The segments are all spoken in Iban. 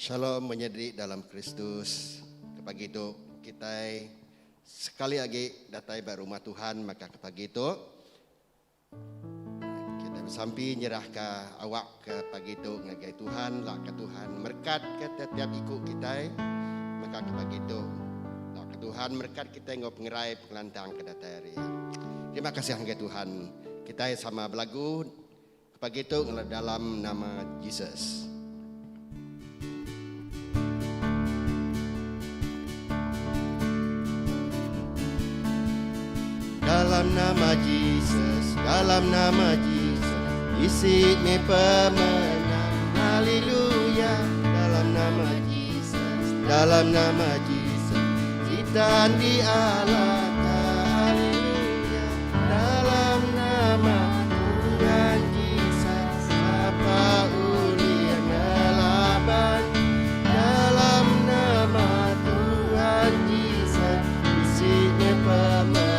Shalom menyadi dalam Kristus. Ke pagi tu kitai sekali agi datai ba rumah Tuhan maka ke pagi tu kitai besampi nyerahka awak ke pagi tu ngagai Tuhan lak ke Tuhan merekat ke tiap-tiap iku kitai maka ke pagi tu lak ke Tuhan merekat kitai enggau pengerai pengelantang ke datai ari iya. Terima kasih ngagai Tuhan. Kitai sama belagu Pagi tu ngela dalam nama Jesus. Dalam nama Jesus, dalam nama Jesus, isi mi pemenang. Haleluya. Dalam nama Jesus, dalam nama Jesus, sitan dialahkan. Haleluya. Dalam nama Tuhan Jesus, sapa ulih ngelaban? Dalam nama Tuhan Jesus, bisi nya pemenang.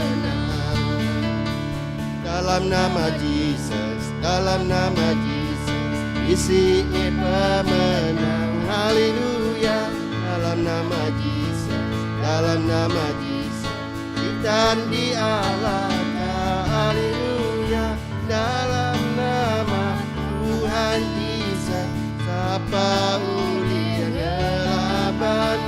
Dalam nama Jesus, dalam nama Jesus, bisi nya pemenang. Haleluya. Dalam nama Jesus, dalam nama Jesus. Sitan dialahka, Haleluya, dalam nama Tuhan Jesus, sapa ulih ngelaban?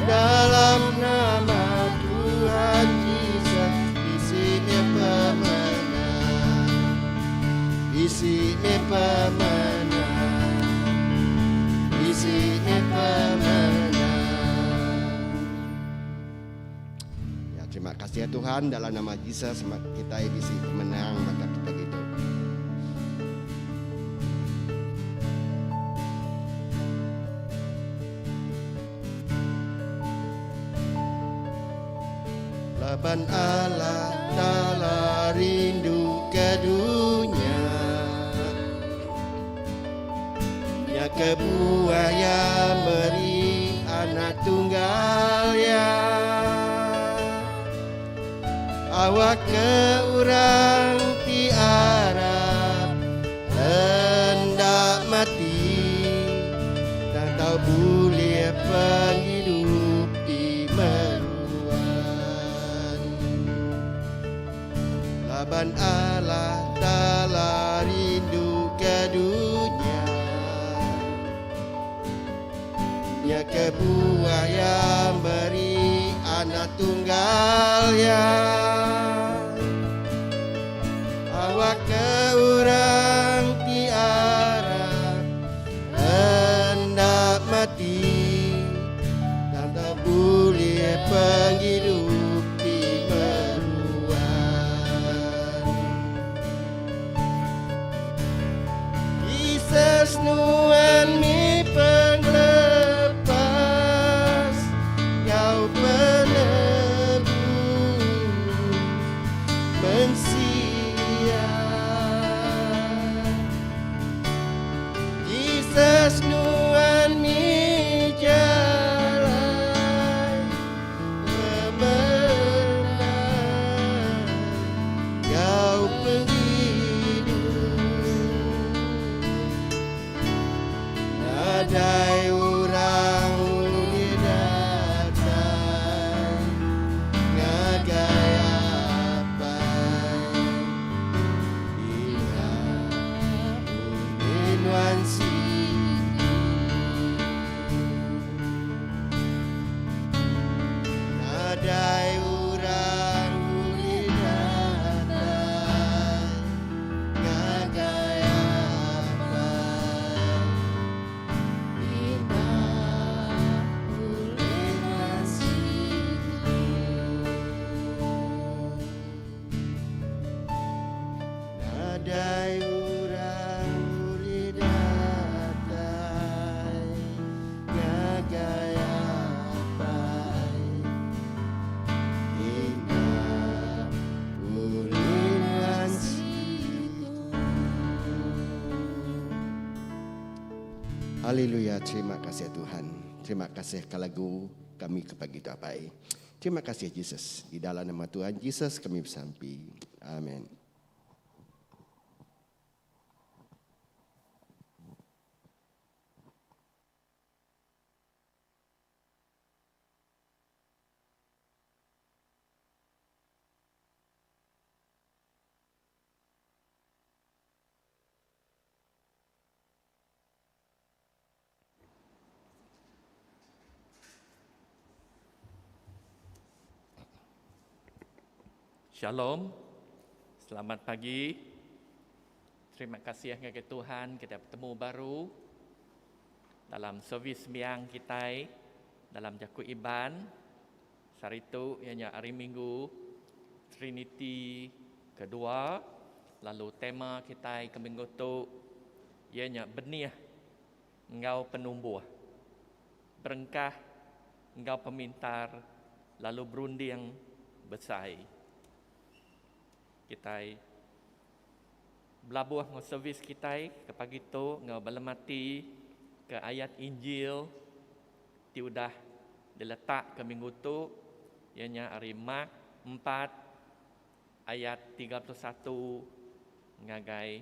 Dalam nama Tuhan Jesus, bisi meh pemenang, bisi meh pemenang, bisi meh pemenang. Ya, terima kasih ya Tuhan dalam nama Jesus kita bisi pemenang maka kita gitu. Laban Allah Ta'ala rindu ke dunia Nya kebuah Iya meri Anak Tunggal Iya awakka orang ti arap enda mati tang tau bulih pengidup ti meruan. Laban Allah Taala rindu ke dunya. Nya kebuah Iya meri Anak Tunggal Iya. Awakka orang ti arap enda mati tang tau bulih pengidup ti meruan. Jesus nuan mi pengelepas enggau penebus mensia. Jesus nuan mi jalai pemenang enggau pengidup. Nadai orang ulih datai ngagai Apai. Ina ulih nuan siku. Nadai orang ulih datai ngagai Apai. Ina ulih nuan siku. Nadai orang ulih datai ngagai Apai Enda ulih nuan siku. Haleluya terima kasih Tuhan terima kasih ka lagu kami ke pagi tu apai. Terima kasih Jesus. Di dalam nama Tuhan Jesus kami besampi. Amen. Shalom. Selamat pagi. Terima kasih ngagai Tuhan kita betemu baru dalam servis sembiang kitai dalam jaku Iban. Sehari tu iya nya hari Minggu Triniti kedua lalu tema kitai ke minggu tu iya nya benih enggau penumbuh. Berengkah enggau pemintar lalu berunding besai. Kitai belabuh enggau servis kitai ke pagi tu enggau belemati ke ayat Injil ti udah diletak ke minggu tu iya nya ari Mark 4 ayat 31 ngagai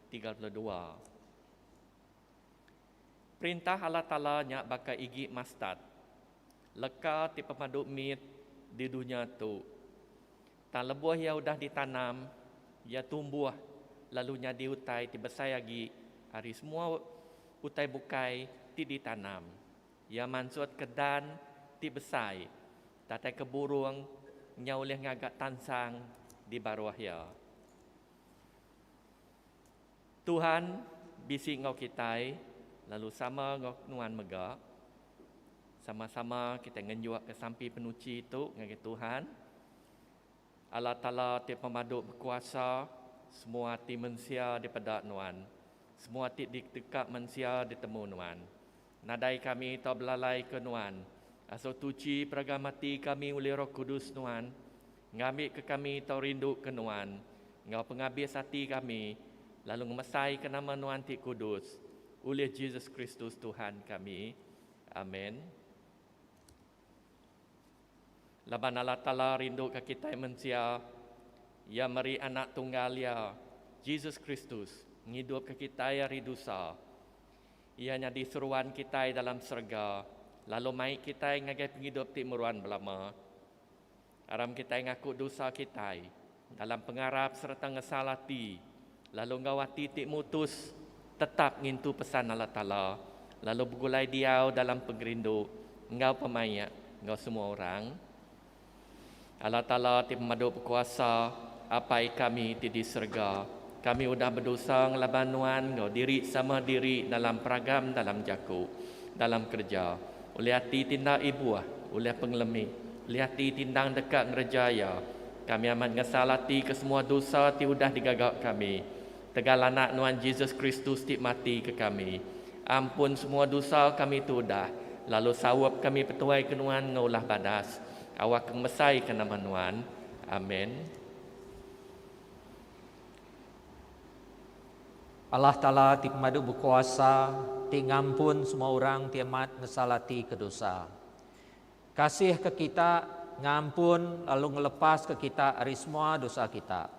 32. Perintah Allah Taala nya baka igi mustard, leka ti pemadu mit di dunya tu. Tang lebuh iya udah ditanam, iya tumbuh lalu nyadi utai ti besai agi ari semua utai bukai ti ditanam. Iya mansutka dan ti besai, datai ke burung nya ulih ngaga tansang di baruh iya. Tuhan bisi enggau kitai lalu sama enggau nuan mega. Sama-sama kitai ngenjukka sampi penuchi tu ngagai Tuhan. Allah Taala ti pemadu bekuasa, semua ati mensia dipeda nuan. Semua ti diteka mensia ditemu nuan. Nadai kami tau belalai ke nuan. Asuh tuchi peragam ati kami ulih Roh Kudus nuan, ngambika kami tau rinduka nuan enggau pengabis ati kami lalu ngemesaika nama nuan ti kudus, ulih Jesus Kristus Tuhan kami. Amen. Laban Allah Taala rinduka kitai mensia, Iya meri Anak Tunggal Iya, Jesus Kristus, ngidupka kitai ari dosa. Iya nyadi seruan kitai dalam serega, lalu mai kitai ngagai pengidup ti meruan belama. Aram kitai ngaku dosa kitai dalam pengarap sereta ngesal ati, lalu enggau ati ti mutus tetap ngintu pesan Allah Taala, lalu begulai diau dalam pengerindu enggau pemaik enggau semua orang. Allah Taala ti pemadu bekuasa, Apai kami ti di serega, kami udah bedosa ngelaban Nuan enggau diri sama diri dalam peragam dalam jaku, dalam kereja, ulih ati ti enda ibuh, ulih pengelemi, ulih ati ti endang deka ngereja iya. Kami amat ngesal ati ke semua dosa ti udah digaga kami. Tegal Anak Nuan Jesus Kristus ti mati ke kami. Ampun semua dosa kami ti udah, lalu saup kami petuai ke Nuan enggau ulah badas, awakka ngemesaika nama Nuan. Amen. Allah Taala ti pemadu bekuasa, ti ngampun semua orang ti amat ngesal ati ke dosa. Kasih ke kita, ngampun lalu ngelepaska kita ari semua dosa kita.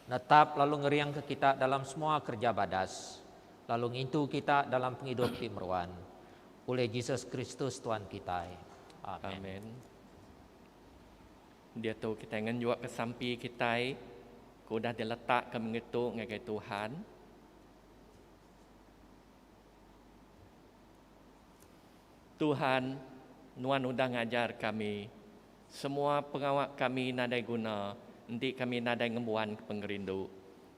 Netap lalu ngeringka kita dalam semua kereja badas, lalu ngintu kita dalam pengidup ti meruan. Ulih Jesus Kristus Tuan kitai. Amen. Amen. Diatu kitai ngenjukka sampi kitai ke udah diletakka mengetu ngagai Tuhan. Tuhan, Nuan udah ngajar kami, semua pengawa kami nadai guna enti kami nadai ngembuan pengerindu.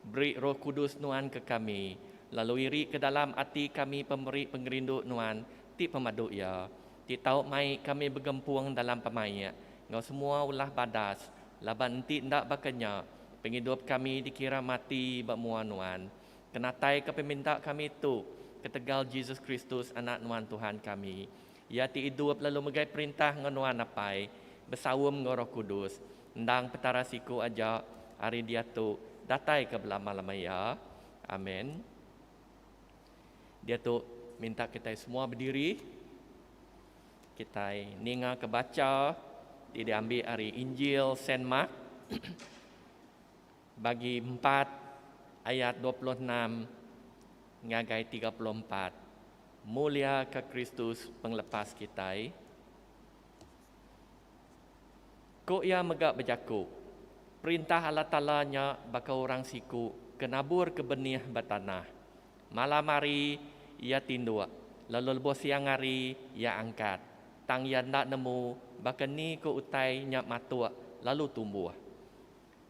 Beri Roh Kudus Nuan ke kami, lalu iri ke dalam ati kami pemeri pengerindu Nuan ti pemadu iya, ti tau mai kami begempung dalam pemaik enggau semua ulah badas, laban enti enda baka nya, pengidup kami dikira mati ba mua Nuan. Kenataika peminta kami tu ketegal Jesus Kristus Anak Nuan Tuhan kami. Iya ti idup lalu megai perintah enggau Nuan Apai, besaum enggau Roh Kudus, endang Petara siku aja, ari diatu datai ke belama-lama iya. Amen. Diatu minta kitai semua bediri. Kitai ninga ke bacha ti diambi ari Injil Saint Mark. Bagi empat ayat 26 ngagai 34. Mulia ke Kristus pengelepas kitai. Ku iya mega bejaku, Perintah Allah Taala nya baka orang siku ke naburka benih ba tanah. Malam hari iya tinduk, lalu lebuh siang hari iya angkat, tang iya enda nemu baka ni ku utai nya matuk lalu tumbuh.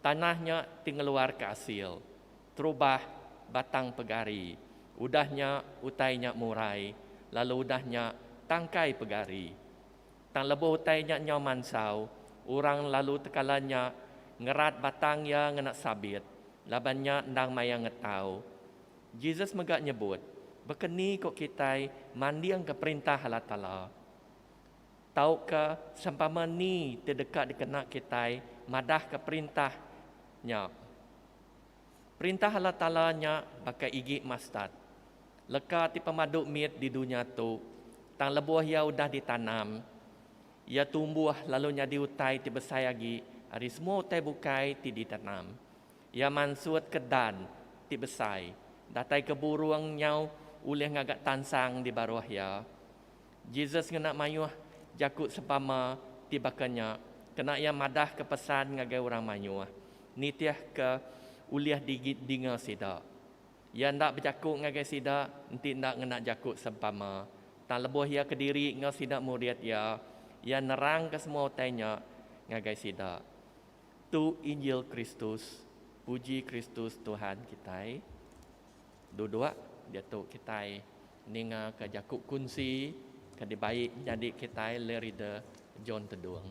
Tanah nya ti ngeluarka asil. Terubah, batang pegari. Udah nya, utai nya murai, lalu udah nya, tangkai pegari. Tang lebuh utai nya nyau mansau, orang lalu tekala nya ngerat batang iya ngena sabit, laban nya endang maya ngetau. Jesus mega nyebut, Baka ni ku kitai mandingka Perintah Allah Taala? Tauka sempama ni ti deka dikena kitai madahka Perintah nya? Perintah Allah Taala nya baka igi mustard, leka ti pemadu mit di dunya tu, tang lebuh iya udah ditanam, iya tumbuh lalu nyadi utai ti besai agi ari semua utai bukai ti ditanam. Iya mansutka dan ti besai, datai ke burung nyau ulih ngaga tansang di baruh iya. Jesus ngena mayuh jaku sempama ti baka nya kena iya madahka pesan ngagai orang mayuh nitihka ulih didinga sida. Iya enda bejaku ngagai sida enti enda ngena jaku sempama. Tang lebuh iya kediri enggau sida murid iya, iya nerangka semua utai nya ngagai sida. Tu Injil Kristus. Puji Kristus Tuhan kitai. Duduk diatu kitai ninga ka jaku kunsi ke dibai nyadi kitai Larry The John Tedung.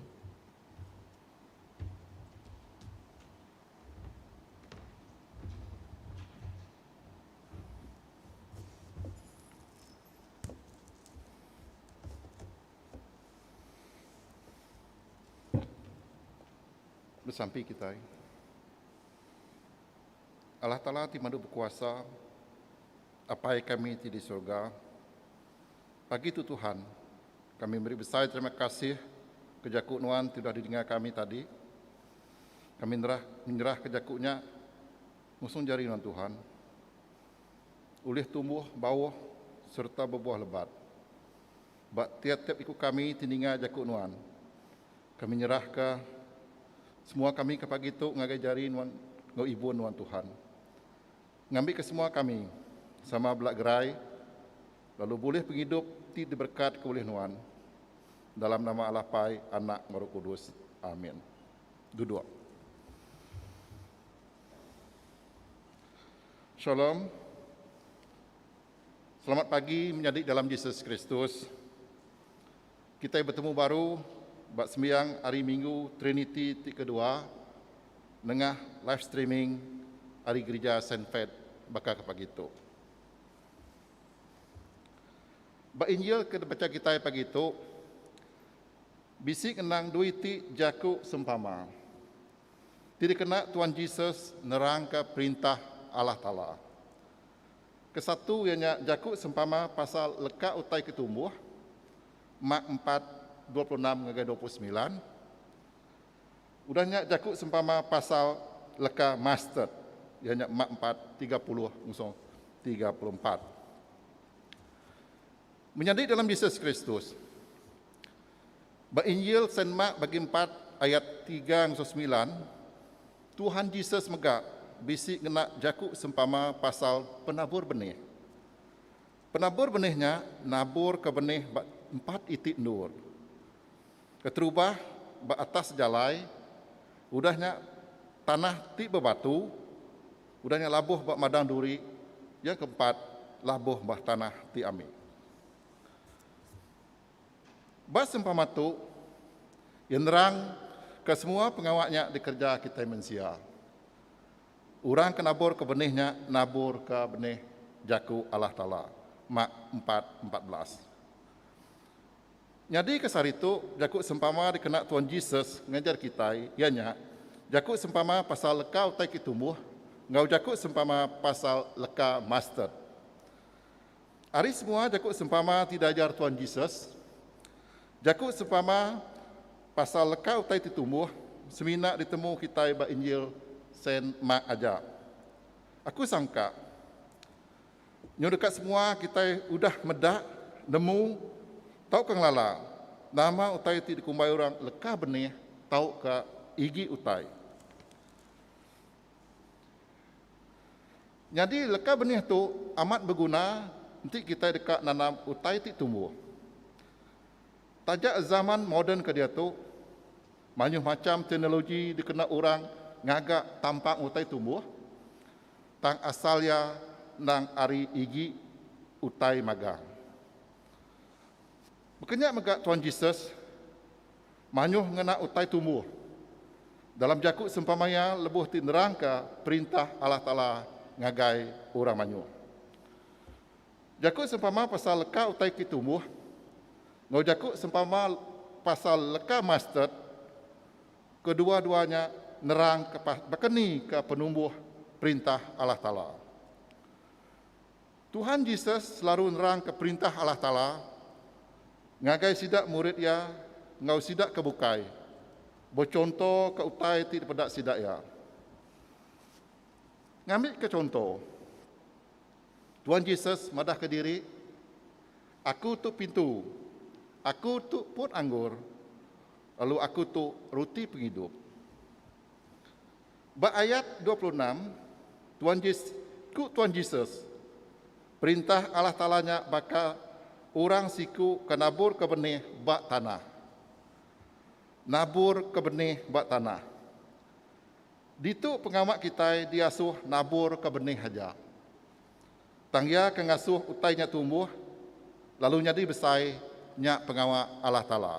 Besampi kitai. Allah Taala ti madu bekuasa, Apai kami ti di surga, pagi tu Tuhan, kami meri besai terima kasih ke jaku nuan ti udah didinga kami tadi. Kami nerah menyerah ke jaku nya ngusung jari nuan Tuhan. Ulih tumbuh bauh sereta bebuah lebat. Ba tiap-tiap iku kami ti ninga jaku Nuan. Kami nyerahka semua kami ke pagi tu ngagai jari Nuan enggau ibun Nuan Tuhan. Ngambika semua kami sama bela gerai lalu bulih pengidup ti diberekatka ulih Nuan. Dalam nama Allah Pai, Anak enggau Roh Kudus. Amin. Duduk. Shalom. Selamat pagi menyadi dalam Jesus Kristus. Kitai betemu baru ba sembiang hari Minggu Trinity ti kedua nengah live streaming ari Gerija Saint Fed baka ke pagi tu. Ba Injil ke dibacha kitai pagi tu bisi ngenang dua iti jaku sempama ti dikena Tuan Jesus nerangka perintah Allah Taala. Kesatu iya nya jaku sempama pasal leka utai ke tumbuh, Mark empat, 26 ngagai 29. Udah nya jaku sempama pasal leka mustard, iya nya Mark empat, 30 ngusung 34. Menyadi dalam Jesus Kristus, ba Injil Saint Mark bagi empat ayat tiga ngusung semilan, Tuhan Jesus mega bisi ngena jaku sempama pasal penabur benih. Penabur benih nya naburka benih ba empat iti endur. Keterubah, ba atas jalai, udah nya tanah ti bebatu, udah nya labuh ba madang duri, yang keempat, labuh ba tanah ti ami. Ba sempama tu, iya nerang ke semua pengawa nya dikereja kitai mensia. Orang ke naburka benih nya naburka benih jaku Allah Taala. Mark empat, 14. Nyadi ke sehari tu, jaku sempama dikena Tuan Jesus ngajar kitai iya nya, jaku sempama pasal leka utai ti tumbuh enggau jaku sempama pasal leka mustard. Ari semua jaku sempama ti diajar Tuan Jesus, jaku sempama pasal leka utai ti tumbuh semina ditemu kitai ba Injil Saint Mark aja. Aku sangka, nyu deka semua kitai udah meda, nemu tauka ngelala nama utai ti dikumbai orang leka benih tauka igi utai. Nyadi leka benih tu amat beguna enti kitai deka nanam utai ti tumbuh. Taja zaman moden ke diatu, mayuh macham teknologi dikena orang ngaga tampang utai tumbuh, tang asal iya endang ari igi utai magang. Baka nya mega Tuan Jesus mayuh ngena utai tumbuh dalam jaku sempama iya lebuh ti nerangka Perintah Allah Taala ngagai orang mayuh. Jaku sempama pasal leka utai ti tumbuh enggau jaku sempama pasal leka mustard kedua-dua nya nerangka baka ni ke penumbuh Perintah Allah Taala. Tuhan Jesus selalu nerangka Perintah Allah Taala ngagai sida murid iya enggau sida ke bukai bechuntoka utai ti dipeda sida iya. Ngambika chunto, Tuan Jesus madahka diri, Aku tu pintu, aku tu pun anggur, lalu aku tu ruti pengidup. Ba ayat 26, Tuan Jesus, ku Tuan Jesus, Perintah Allah Taala nya baka orang siku ke naburka benih ba tanah. Naburka benih ba tanah. Ditu pengawa kitai diasuh naburka benih aja. Tang iya ke ngasuh utai nya tumbuh lalu nyadi besai nya pengawa Allah Taala.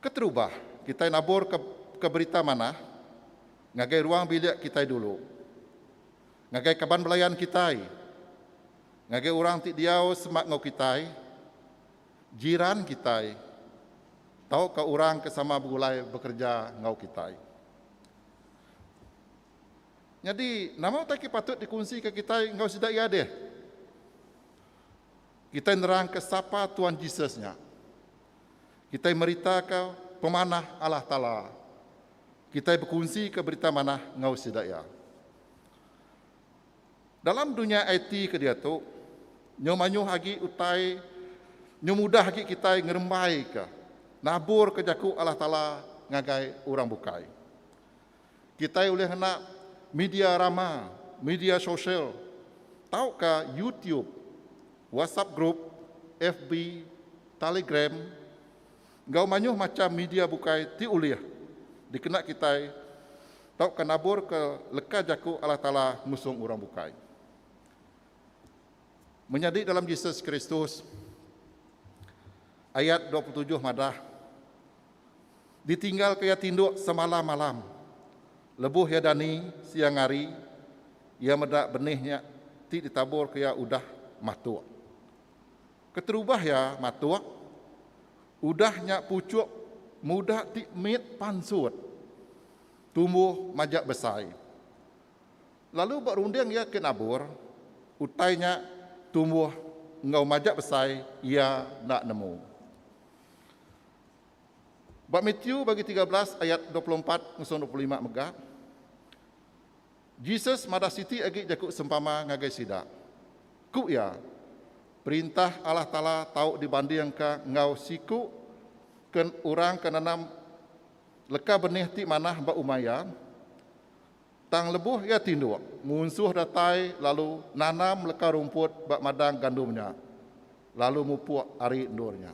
Keterubah, kitai naburka ke berita manah ngagai ruang bilik kitai dulu, ngagai kaban belayan kitai, ngagai orang ti diau semak enggau kitai, jiran kitai, tauka orang ke sama begulai bekereja enggau kitai. Nyadi, nama utai ke patut dikunsika kitai enggau sida iya deh? Kitai nerangka sapa Tuan Jesus nya. Kitai meritaka pemanah Allah Taala. Kitai bekunsika berita manah enggau sida iya. Dalam dunya IT ke diatu, nyau mayuh agi utai nyau mudah agi kitai ngerembaika, naburka jaku Allah Taala ngagai orang bukai. Kitai ulih ngena media rama, media sosial tauka YouTube, WhatsApp group, FB, Telegram enggau mayuh macham media bukai ti ulih dikena kitai tauka naburka leka jaku Allah Taala ngusung orang bukai. Menyadi dalam Jesus Kristus, ayat 27 madah, Ditinggalka iya tinduk semalam-malam. Lebuh iya dani siang hari, iya meda benih nya ti ditaburka iya udah matuk. Keterubah iya matuk, udah nya puchuk muda ti mit pansut, tumbuh majak besai. Lalu ba runding iya ke nabur, utai nya tumbuh enggau majak besai iya enda nemu. Ba Matthew bagi 13 ayat 24 ngusung 25 mega, Jesus madah siti agi jaku sempama ngagai sida. Ku iya, Perintah Allah Taala tau dibandingka enggau siku ke orang ke nanam leka benih ti manah ba umai iya. Tang lebuh iya tinduk, munsuh datai lalu nanam leka rumput ba madang gandum nya, lalu mupuk ari endur nya.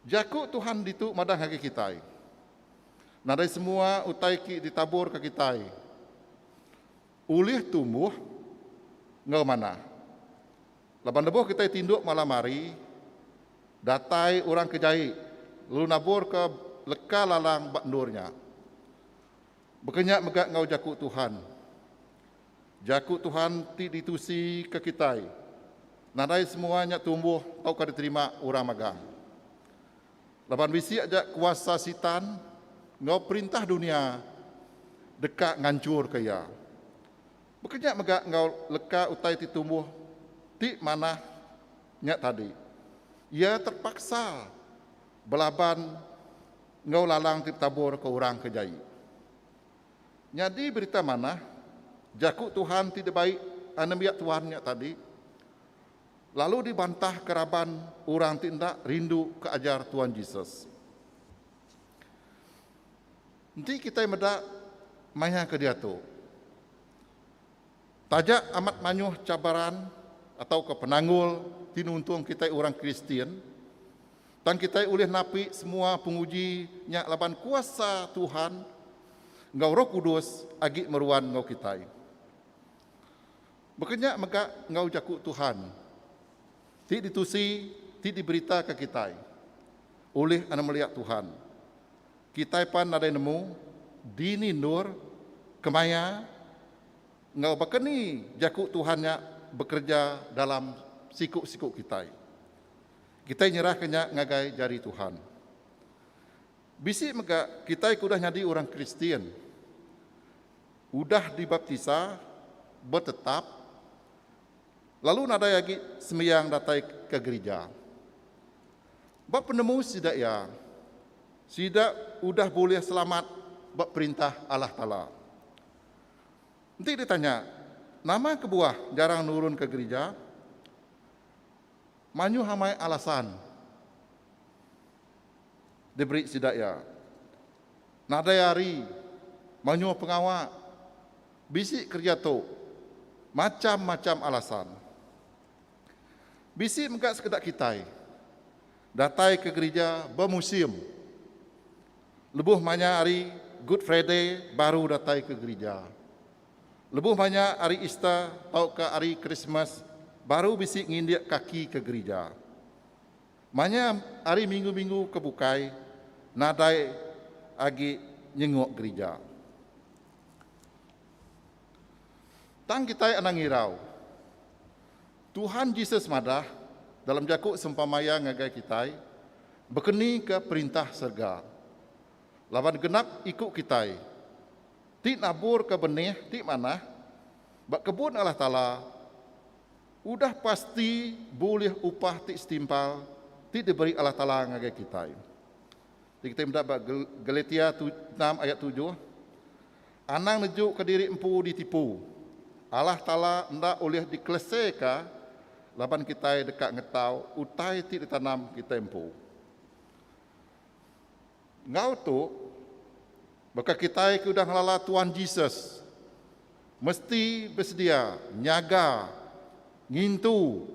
Jaku Tuhan ditu madah ngagai kitai, nadai semua utai ki ditaburka kitai ulih tumbuh enggau manah. Laban lebuh kitai tinduk malam hari, datai orang ke jai lalu naburka leka lalang ba endur nya. Baka nya mega enggau jaku Tuhan. Jaku Tuhan ti ditusika kitai nadai semua nya tumbuh tauka diterima orang magang. Laban bisi aja kuasa Sitan enggau perintah dunya deka nganchurka iya. Baka nya mega enggau leka utai ti tumbuh ti manah nya tadi. Iya terpaksa belaban enggau lalang ti betaburka orang ke jai. Nyadi berita manah, jaku Tuhan ti dibai anembiak Tuhan nya tadi lalu dibantahka raban orang ti enda rindu ke ajar Tuan Jesus. Enti kitai meda maya ke diatu, taja amat mayuh cabaran atauka penanggul ti nuntung kitai orang Kristian, Tang kitai ulih napi semua penguji nya laban kuasa Tuhan enggau Roh Kudus agi meruan enggau kitai. Baka nya mega enggau jaku Tuhan ti ditusi ti diberitaka kitai ulih anemeliak Tuhan. Kitai pan nadai nemu dini endur, kemaya enggau baka ni jaku Tuhan nya bekereja dalam siku-siku kitai. Kitai nyerahka nya ngagai jari Tuhan. Bisi mega kitai ke udah nyadi orang Kristian, udah dibaptisa, betetap, lalu nadai agi sembiang datai ke gerija. Ba penemu sida iya, sida udah bulih selamat ba Perintah Allah Taala. Enti ditanya, nama kebuah jarang nurun ke gerija? Mayuh amai alasan diberi sida iya. Nadai hari, mayuh pengawa, bisi kereja tu, macham-macham alasan. Bisi mega sekeda kitai datai ke gerija bemusim. Lebuh maya hari Good Friday baru datai ke gerija. Lebuh maya hari Easter tauka hari Krismas baru bisi ngindik kaki ke gerija. Maya hari minggu-minggu ke bukai nadai agi nyenguk gerija. Tang kitai anang irau. Tuhan Jesus madah dalam jaku sempama iya ngagai kitai, Bekenika Perintah Serega. Laban genap iku kitai ti naburka benih ti manah ba kebun Allah Taala udah pasti bulih upah ti setimpal ti diberi Allah Taala ngagai kitai. Ti kitai meda ba Galatia enam ayat tujuh, Anang nejuka diri empu ditipu. Allah Taala enda ulih dikeleseka laban kitai deka ngetau utai ti ditanam kitai empu. Enggau tu, baka kitai ke udah ngelala Tuan Jesus, mesti besedia nyaga, ngintu,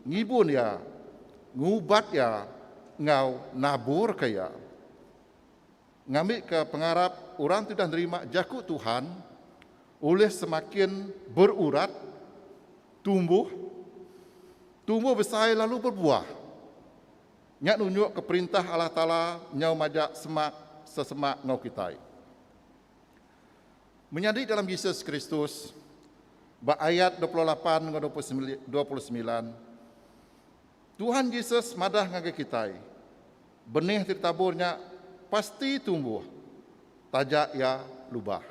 ngibun iya, ngubat iya enggau naburka iya. Ngambika pengarap orang ti udah nerima jaku Tuhan ulih semakin berurat, tumbuh, tumbuh besai lalu bebuah. Nya nunjukka Perintah Allah Taala nyau majak semak sesemak enggau kitai. Menyadi dalam Jesus Kristus, ba ayat 28 enggau 29, Tuhan Jesus madah ngagai kitai, benih ti ditabur nya pasti tumbuh taja iya lubah.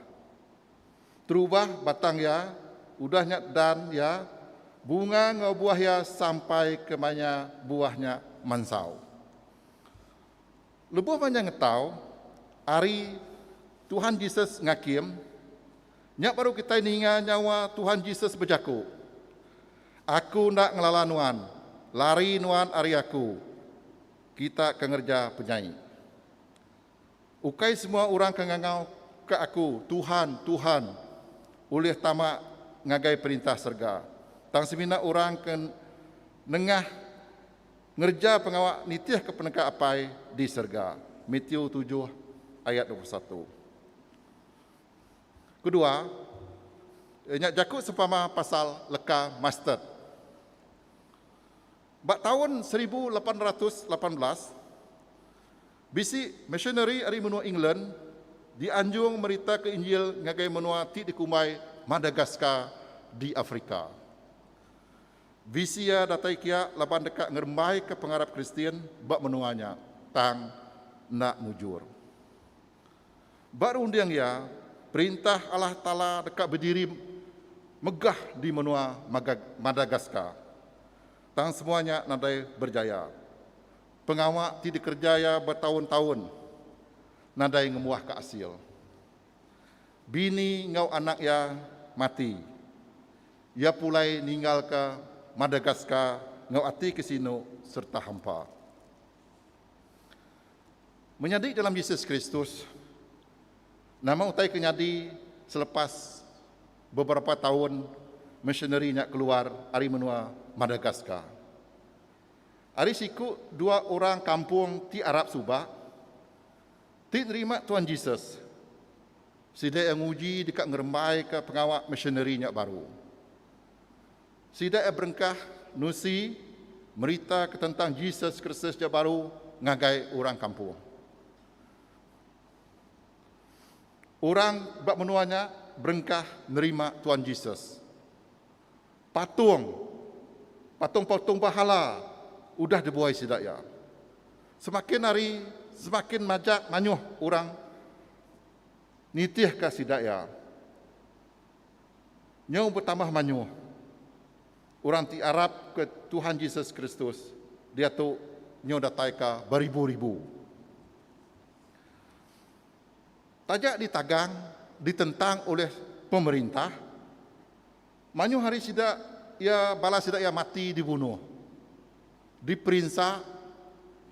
Terubah batang iya, udah nya dan iya, bunga enggau buah iya sampai ke maya buah nya mansau. Lebuh maya ngetau, ari Tuhan Jesus ngakim, nya baru kitai ninga nyawa Tuhan Jesus bejaku, Aku enda ngelala nuan, lari nuan ari aku, kita ke ngereja penyai. Ukai semua orang ke ngangau ke aku, Tuhan, Tuhan, ulih tama ngagai Perintah serega. Tang semina orang ke nengah ngereja pengawa nitihka peneka Apai di serega. Matthew tujuh ayat 21. Kedua, iya nya jaku sempama pasal leka mustard. Ba taun 1818, bisi missionary ari menua England dianjung meritaka Injil ngagai menua ti dikumbai Madagascar di Afrika. Visi iya datai kia laban deka ngerembaika pengarap Kristian ba menua nya, tang enda mujur. Ba runding iya, Perintah Allah Taala deka bediri megah di menua Madagascar. Tang semua nya nadai berjaya. Pengawa ti dikereja iya betaun-taun nadai ngembuahka asil. Bini enggau anak iya mati. Iya pulai ninggalka Madagascar enggau ati ke sinu sereta hampa. Menyadi dalam Jesus Kristus, nama utai ke nyadi selepas beberapa taun missionary nya keluar ari menua Madagascar? Ari siku dua orang kampung ti arap suba, ti nerima Tuan Jesus, sida iya nguji deka ngerembaika pengawa missionary nya baru. Sida iya berengkah nusi merita ke tentang Jesus Kristus nya baru ngagai orang kampung. Orang ba menua nya berengkah nerima Tuan Jesus. Patung, patung-patung berhala udah dibuai sida iya. Semakin hari semakin majak mayuh orang nitihka sida iya. Nyau betambah mayuh orang ti arap ke Tuhan Jesus Kristus diatu nyau datai ka beribu-ribu. Taja ditagang, ditentang oleh pemerintah, Mayuh ari sida iya bala sida iya mati dibunuh, diperinsa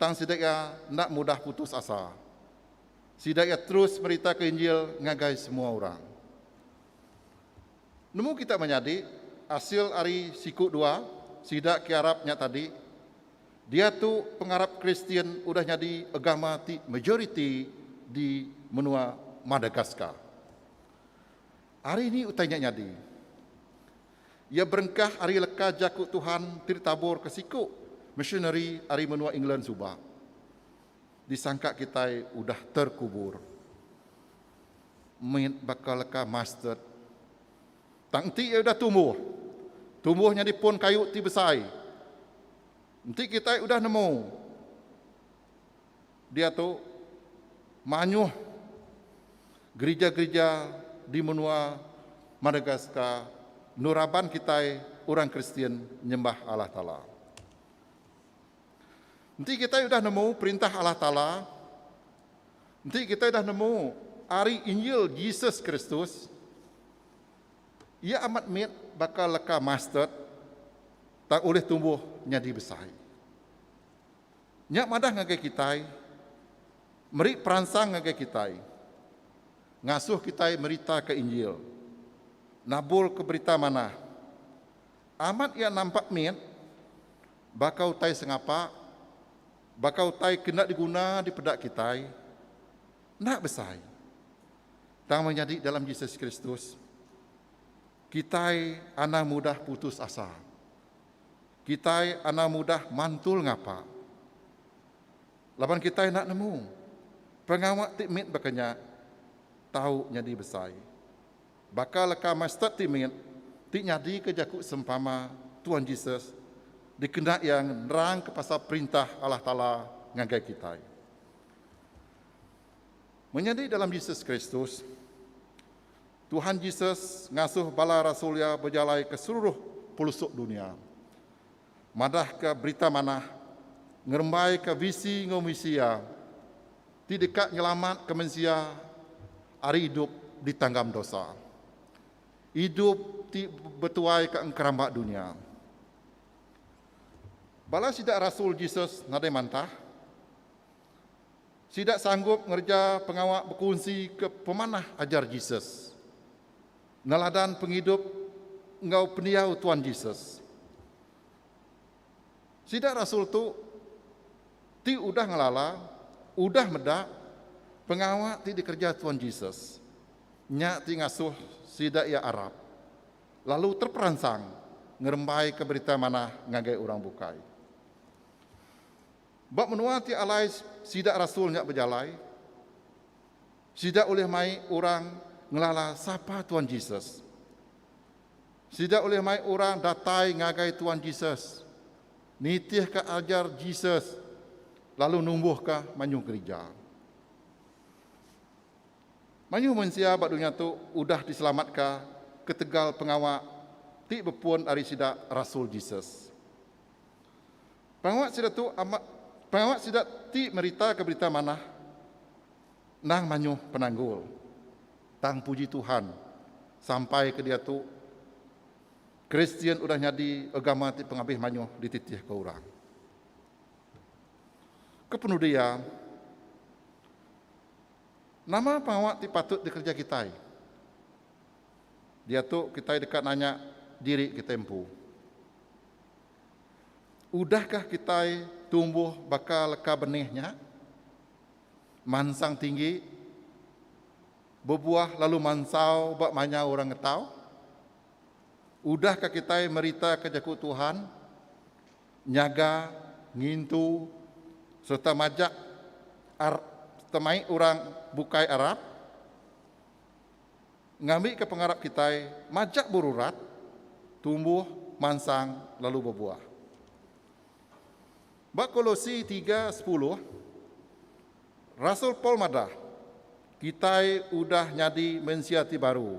tang sida iya enda mudah putus asa. Sida iya terus meritaka Injil ngagai semua orang. Nemu kita menyadi, asil ari siku dua sida ke arap nya tadi, diatu pengarap Kristian udah nyadi agama ti majoriti di menua Madagaskar. Ari ni utai nya nyadi? Iya berengkah ari leka jaku Tuhan ti ditabur ke siku missionary ari menua England suba. Disangka kitai udah terkubur. Mit baka leka mustard. Tang enti iya udah tumbuh, tumbuh nyadi pun kayu ti besai. Enti kitai udah nemu Diatu, mayuh gerija-gerija di menua Madagaskar endur raban kitai orang Kristian nyembah Allah Taala. Enti kitai udah nemu perintah Allah Taala, enti kitai udah nemu ari Injil Jesus Kristus, iya amat mit baka leka mustard tang ulih tumbuh nyadi besai. Nya madah ngagai kitai, meri peransang ngagai kitai, ngasuh kitai meritaka Injil, naburka berita manah. Amat iya nampak mit, baka utai sengapa, baka utai ke enda diguna dipeda kitai, enda besai. Tang menyadi dalam Jesus Kristus, kitai anang mudah putus asa. Kitai anang mudah mantul ngapa. Laban kitai enda nemu, pengawa ti mit baka nya tau nyadi besai. Baka leka mustard ti mit ti nyadika jaku sempama Tuan Jesus dikena iya nerangka pasal Perintah Allah Taala ngagai kitai. Menyadi dalam Jesus Kristus, Tuhan Jesus ngasuh bala rasul iya bejalai ke seluruh pelusuk dunya, madahka Berita Manah, ngerembaika visi enggau misi iya ti deka nyelamatka mensia ari idup ditanggam dosa, idup ti betuaika engkeramba dunya. Bala sida rasul Jesus nadai mantah. Sida sanggup ngereja pengawa bekunsi ke pemanah ajar Jesus, neladan pengidup enggau pendiau Tuan Jesus. Sida rasul tu ti udah ngelala, udah meda pengawa ti dikereja Tuan Jesus, nya ti ngasuh sida iya arap lalu terperansang ngerembaika berita manah ngagai orang bukai. Ba menua ti alai sida rasul nya bejalai, sida ulih mai orang ngelala sapa Tuan Jesus. Sida ulih mai orang datai ngagai Tuan Jesus, nitihka ajar Jesus lalu numbuhka mayuh gerija. Mayuh mensia ba dunya tu udah diselamatka ketegal pengawa ti bepun ari sida rasul Jesus. Pengawa sida tu amat pengawa sida ti meritaka berita manah endang mayuh penanggul. Tang puji Tuhan, sampai ke diatu Kristian udah nyadi agama ti pengabih mayuh dititihka orang. Kepenudi iya, nama pengawa ti patut dikereja kitai? Diatu kitai deka nanya diri kitai empu. Udahkah kitai tumbuh baka leka benih nya? Mansang tinggi, bebuah lalu mansau ba manyau orang ngetau? Udahkah kitai meritaka jaku Tuhan, nyaga, ngintu sereta majak ar sereta mai orang bukai arap? Ngambika pengarap kitai majak berurat, tumbuh, mansang lalu bebuah. Ba Kolosi 3:10, Rasul Paul madah, kitai udah nyadi mensia ti baru,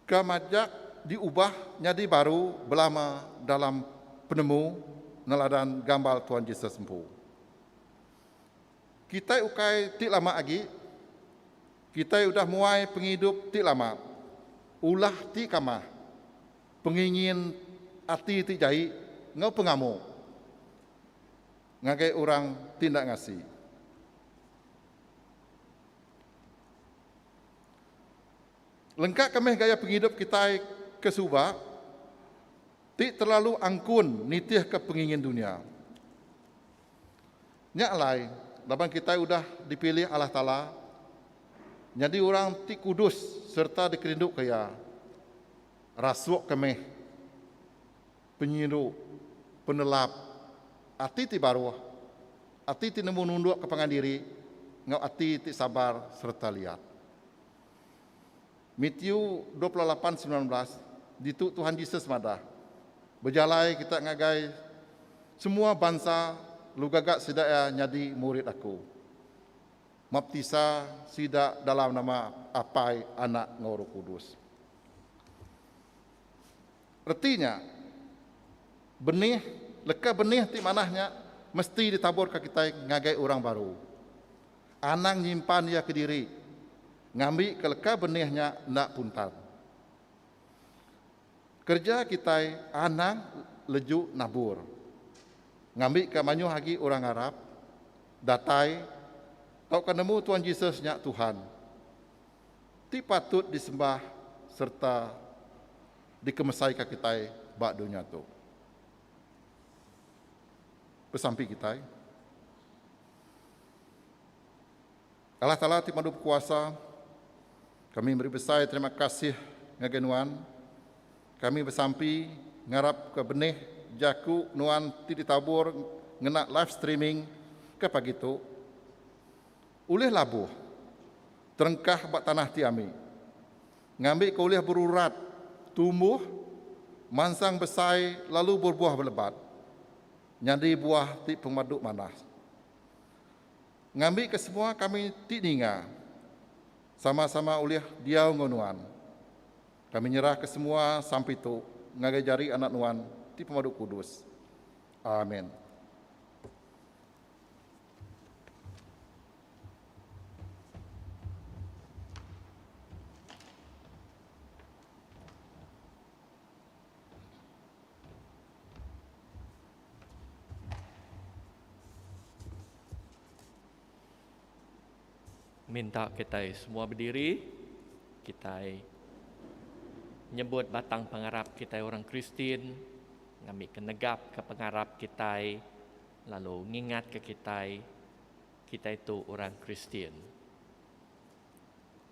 ke majak diubah nyadi baru belama dalam penemu neladan gambal Tuhan Jesus empu. Kitai ukai ti lama agi. Kitai udah muai pengidup ti lama, ulah ti kamah, pengingin ati ti jai enggau pengamu ngagai orang ti enda ngasi. Lengka ke meh gaya pengidup kitai ke suba ti terlalu angkun nitihka pengingin dunya. Nya alai, laban kitai udah dipilih Allah Taala nyadi orang ti kudus sereta dikerinduka Iya, rasukka meh penyindu, penelap, ati ti baruh, ati ti nemu nundukka pangan diri, enggau ati ti sabar sereta liat. Matthew 28:19, Ditu Tuhan Jesus madah, Bejalai kita ngagai semua bansa lalu gaga sida iya nyadi murid aku. Maptisa sida dalam nama Apai, Anak enggau Roh Kudus. Reti nya, benih, leka benih ti manah nya mesti ditaburka kitai ngagai orang baru. Anang nyimpan iya kediri, ngambika leka benih nya enda puntan. Kereja kitai anang leju nabur, ngambika mayuh agi orang arap datai tauka nemu Tuan Jesus nya Tuhan ti patut disembah sereta dikemesaika kitai ba dunya tu. Besampi kitai. Allah Taala ti pemadu bekuasa, kami meri besai terima kasih ngagai Nuan. Kami besampi ngarapka benih jaku Nuan ti ditabur ngena live streaming ke pagi tu ulih labuh terengkah ba tanah ti ami ngambika ulih berurat tumbuh mansang besai lalu berbuah belebat nyadi buah ti pemadu manah. Ngambika semua kami ti ninga sama-sama ulih diau enggau Nuan. Kami nyerahka semua sampi tu ngagai jari Anak Nuan ti pemadu kudus. Amen. Minta kitai semua bediri, kitai nyebut batang pengarap kitai orang Kristian ngambika negapka pengarap kitai lalu ngingatka kitai, kitai tu orang Kristian.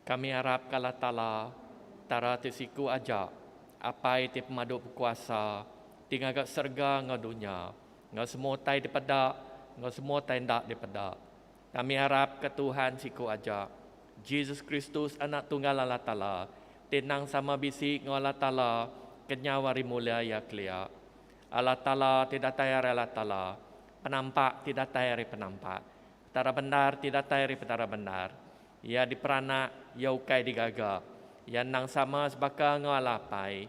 Kami arap ka Allah Taala, Petara ti siku aja, Apai ti pemadu bekuasa, ti ngaga serega enggau dunya, enggau semua utai dipeda enggau semua utai enda dipeda. Kami arap ka Tuhan siku aja, Jesus Kristus Anak Tunggal Allah Taala, ti endang sama bisi enggau Allah Taala kenyau ari mulia Iya kelia. Allah Taala ti datai ari Allah Taala, penampak ti datai ari penampak, Petara bendar ti datai ari Petara bendar. Iya diperanak, iya ukai digaga. Iya endang sama sebaka enggau Allah Apai.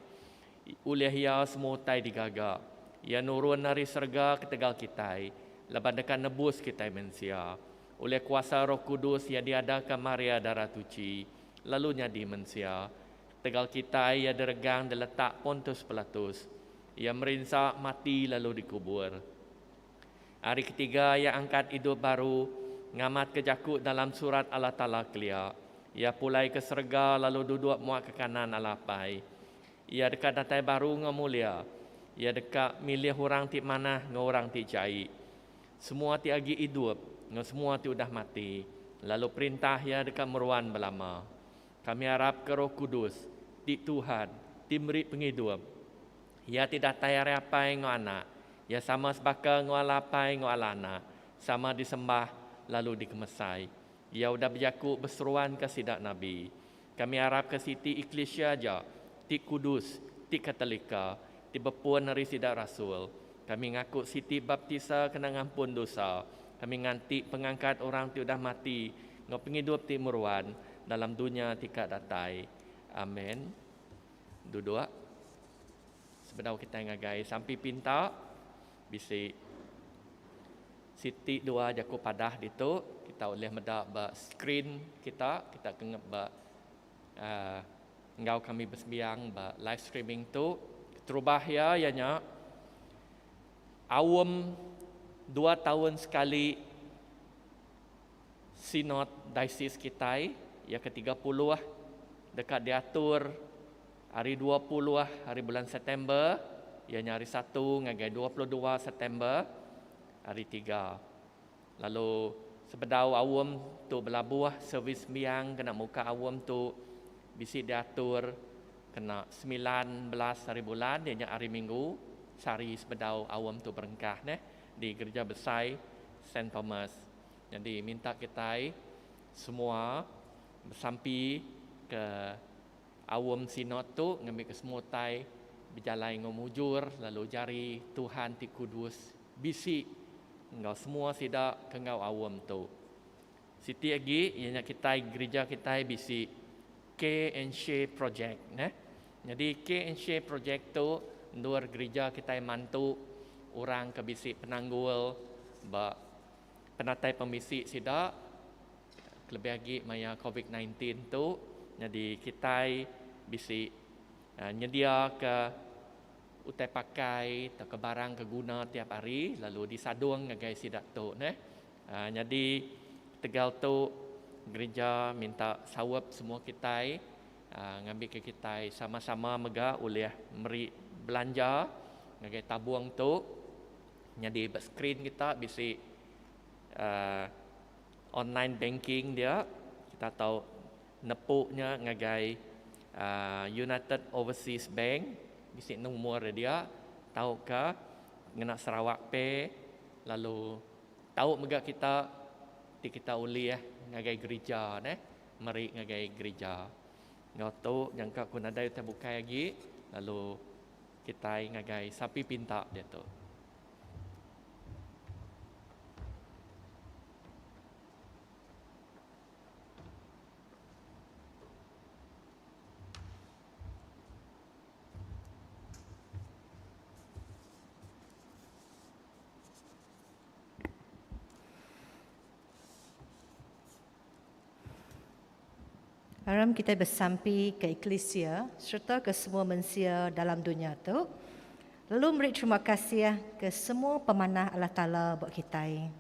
Ulih Iya semua utai digaga. Iya nurun ari serega ketegal kitai, laban deka nebus kitai mensia. Ulih kuasa Roh Kudus Iya diadaka Maria Dara Tuchi, lalu nyadi mensia. Ketegal kitai Iya diregang diletak Pontus Pilatus. Iya merinsa, mati lalu dikubur. Hari ketiga iya angkat idup baru, ngamatka jaku dalam surat Allah Taala kelia. Iya pulai ke serega lalu duduk muak ke kanan Allah Apai. Iya deka datai baru enggau mulia. Iya deka milih orang ti manah enggau orang ti jai, semua ti agi idup enggau semua ti udah mati, lalu perintah Iya deka meruan belama. Kami arapka Roh Kudus, ti Tuhan, ti meri pengidup. Iya ti datai ari Apai enggau Anak. Iya sama sebaka enggau Allah Apai enggau Allah Anak, sama disembah lalu dikemesai. Iya udah bejaku beseruanka sida nabi. Kami arapka siti eklisia aja, ti kudus, ti katolika, ti bepun ari sida rasul. Kami ngaku siti baptisa kena ngampun dosa. Kami nganti pengangkat orang ti udah mati enggau pengidup ti meruan dalam dunya ti ka datai. Amen. Duduk. Sebedau kitai ngagai sampi pinta, bisi siti dua jaku padah ditu kita ulih meda ba skrin kita, kita ke ba uhh enggau kami besembiang ba live streaming tu. Keterubah iya, iya nya aum dua taun sekali Sinod Diocese kitai iya ke 30 deka diatur hari 20 hari bulan September iya nya hari Satu ngagai 22 September hari Tiga. Lalu sebedau aum tu belabuh servis sembiang kena muka aum tu bisi diatur kena 19 hari bulan iya nya hari Minggu sehari sebedau aum tu berengkah neh di Gerija Besai Saint Thomas. Nyadi minta kitai semua besampi ke aum sinod tu ngambika semua utai bejalai enggau mujur lalu jari Tuhan ti kudus bisi enggau semua sida ke enggau aum tu. Siti agi iya nya kitai gerija kitai bisi K and Share Project neh. Nyadi K and Share Project tu endur gerija kitai mantu orang ke bisi penanggul ba penatai pemisi sida kelebih agi maya covid 19 tu nyadi kitai bisi nyediaka utai pakai tauka barang ke guna tiap hari lalu disadung ngagai sida tu neh. Nyadi ketegal tu gerija minta saup semua kitai ngambika kitai sama-sama mega ulih meri belanja ngagai tabung tu. Nyadi ba skrin kita bisi uhh online banking dia kita tau nepu nya ngagai uhh United Overseas Bank bisi numur dia tauka ngena Sarawak Pay lalu tau mega kita ti kita ulih ngagai gerija neh meri ngagai gerija. Enggau tu nyangka ku nadai utai bukai agi lalu kitai ngagai sapi pinta diatu. Aram kitai besampi ke eklisia sereta ke semua mensia dalam dunya tu, lalu meri terima kasih ke semua pemanah Allah Taala ba kitai.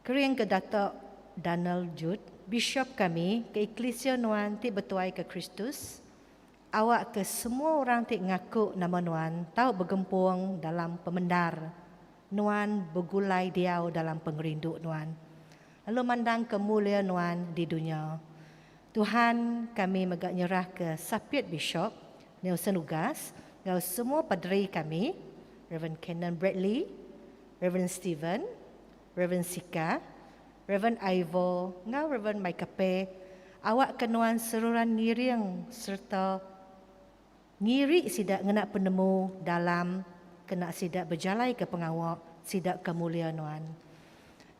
Kering ke Dato Donald Jude, Bishop kami ke eklisia nuan ti betuaika Kristus, awakka semua orang ti ngaku nama nuan tau begempung dalam pemendar nuan begulai diau dalam pengerindu nuan, lalu mandangka mulia nuan di dunya. Tuhan, kami mega nyerahka Sapit Bishop Nelson Ugas enggau semua paderi kami, Rev. Canon Bradley, Rev. Stephen, Rev. Sika, Rev. Ivor enggau Rev. Michael Pe, awakka nuan seruran ngiring sereta Ngiri sida ngena penemu dalam kena sida bejalaika pengawa sida ke mulia nuan.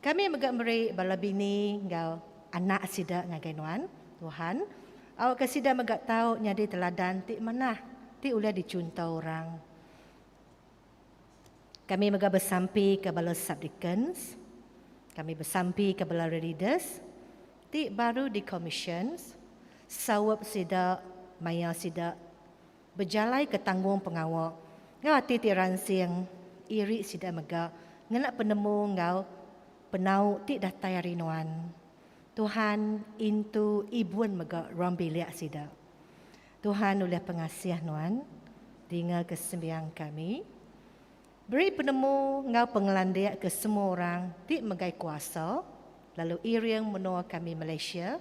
Kami mega meri bala bini enggau anak sida ngagai nuan, Tuhan, awakka sida mega tau nyadi teladan ti manah ti ulih dichunto orang. Kami mega besampi ke bala subdeacons, kami besampi ke bala readers ti baru dikomisyen, saup sida maya sida bejalai ke tanggung pengawa enggau ati ti ransing, iri sida mega ngena penemu enggau penau ti datai ari nuan. Tuhan intu ibun mega ruang bilik sida. Tuhan ulih pengasih nuan. Dinga ke sembiang kami. Beri penemu enggau pengelandik ke semua orang ti megai kuasa lalu iring menua kami Malaysia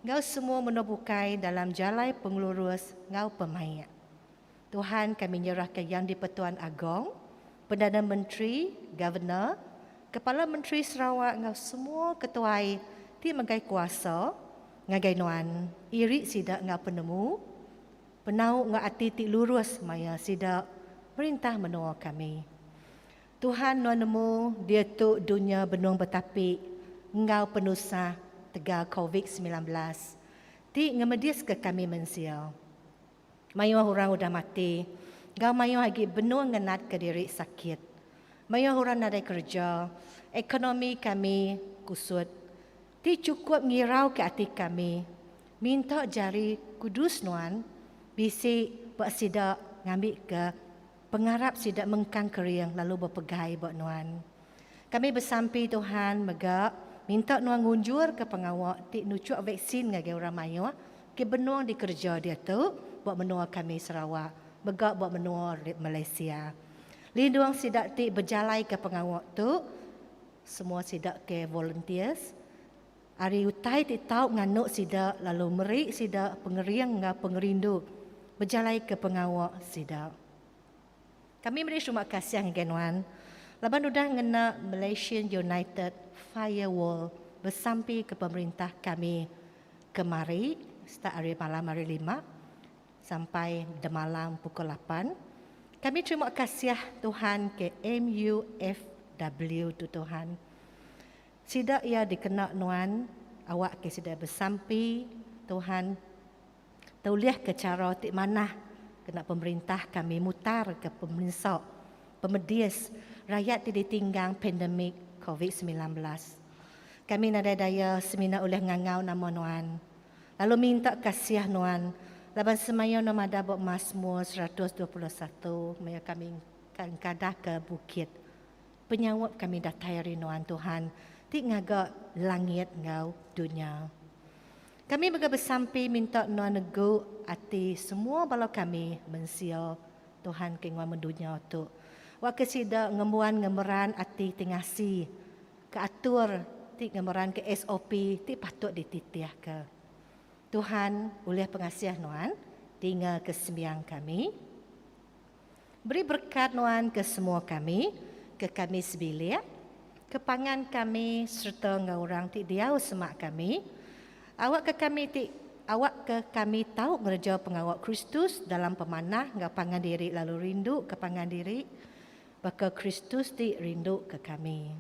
enggau semua menua bukai dalam jalai pengelurus enggau pemaik. Tuhan kami nyerahka Yang di-Pertuan Agong, Perdana Menteri, Governor, Kepala Menteri Sarawak enggau semua ketuai ti megai kuasa ngagai nuan iri sida enggau penemu, penau enggau ati ti lurus maya sida merintah menua kami. Tuhan nuan nemu diatu dunya benung betapi enggau penusah tegal Covid 19 ti ngemediska kami mensia. Mayuh orang udah mati enggau mayuh agi benung ngenatka diri sakit. Mayuh orang nadai kereja, ekonomi kami kusut ti chukup ngirauka ati kami. Minta jari kudus nuan bisi ba sida ngambika pengarap sida mengkang kering lalu bepegai ba nuan. Kami besampi Tuhan mega minta nuan ngunjurka pengawa ti nuchuk vaksin ngagai orang mayuh ke benung dikereja diatu ba menua kami Sarawak mega ba menua Malaysia. Lindung sida ti bejalaika pengawa tu, semua sida ke volunteers, ari utai ti tau nganu sida lalu meri sida pengering enggau pengerindu bejalaika pengawa sida. Kami meri terima kasih ngagai nuan laban udah ngena Malaysian United Firewall besampi ke pemerintah kami kemari start ari malam hari lima sampai demalam pukul lapan. Kami terima kasih Tuhan ke MUFW tu Tuhan. Sida iya dikena nuan awak ke sida besampi Tuhan tulih ke chara ti manah kena pemerintah kami mutar ke pemerinsa pemedis rayat ti ditinggang pandemik COVID-19. Kami nadai daya semina ulih ngangau nama nuan lalu minta kasih nuan laban semaya nuan madah ba Mazmur 121 maya kami engkadah ke bukit. Penyaup kami datai ari nuan Tuhan ti ngaga langit enggau dunya. Kami mega besampi minta nuan negu ati semua bala kami mensia Tuhan ke nguan mendunya tu. Wak ke sida ngembuan ngemeran ati ti ngasi ke atur ti ngemeran ke SOP ti patut dititih ke. Tuhan ulih pengasih nuan dinga ke sembiang kami. Beri berkat nuan ke semua kami, ke kami sebilik, ke pangan kami sereta enggau orang ti diau semak kami. Awak ke kami ti awak ke kami tau ngereja pengawa Kristus dalam pemanah enggau pangan diri lalu rindu ke pangan diri baka Kristus ti rindu ke kami.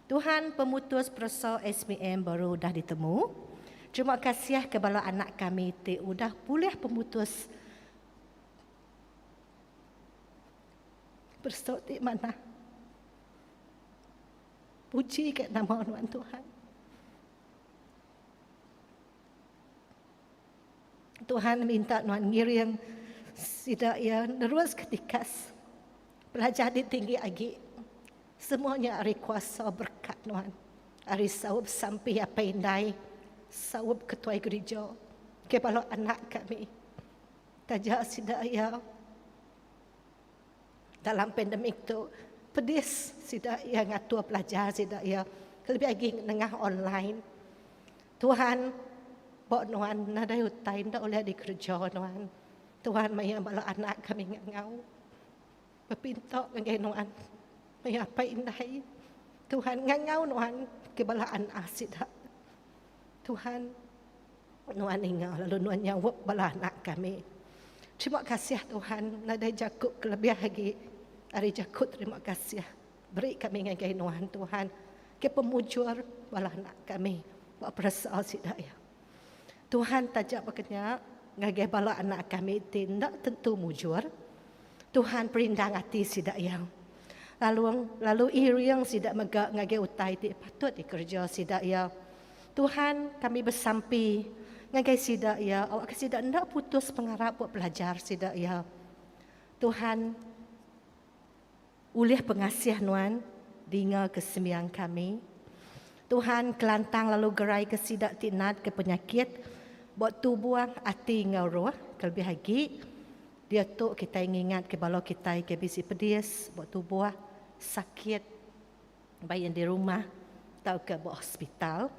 Tuhan pemutus peresa SPM baru udah ditemu. Terima kasih ke bala anak kami ti udah pulih pemutus Perso ti manah. Puji ke nama nuan Tuhan. Tuhan minta nuan ngiring sida ia nerus ke tikas pelajar ti tinggi agi. Semuanya ari kuasa berkat nuan. Ari saup sampi apai indai, saup ketuai gereja, ke bala anak kami. Taja sida iya dalam pandemik tu pedis sida iya ngatur pelajar sida iya kelebih agi nengah online. Tuhan ba nuan nadai utai enda ulih dikereja nuan. Tuhan maya bala anak kami ngangau bepinta ngagai nuan maya apai indai. Tuhan ngangau nuan ke bala anak sida. Tuhan Nuan ninga lalu Nuan nyaup bala anak kami. Terima kasih Tuhan nadai jaku kelebih agi ari jaku terima kasih beri kami ngagai Nuan Tuhan ke pemujur bala anak kami ba peresa sida iya. Tuhan taja baka nya ngagai bala anak kami ti enda tentu mujur. Tuhan perindang ati sida iya. Lalu lalu iring sida mega ngagai utai ti patut dikereja sida iya. Tuhan, kami besampi ngagai sida iya awakka sida enda putus pengarap ba pelajar sida iya. Tuhan, ulih pengasih Nuan dinga ke sembiang kami. Tuhan, kelantang lalu gerai ke sida ti natka penyakit ba tubuh, ati enggau roh kelebih agi. Diatu kitai ngingatka bala kitai ke bisi pedis ba tubuh, sakit, ba iya di rumah tauka ba hospital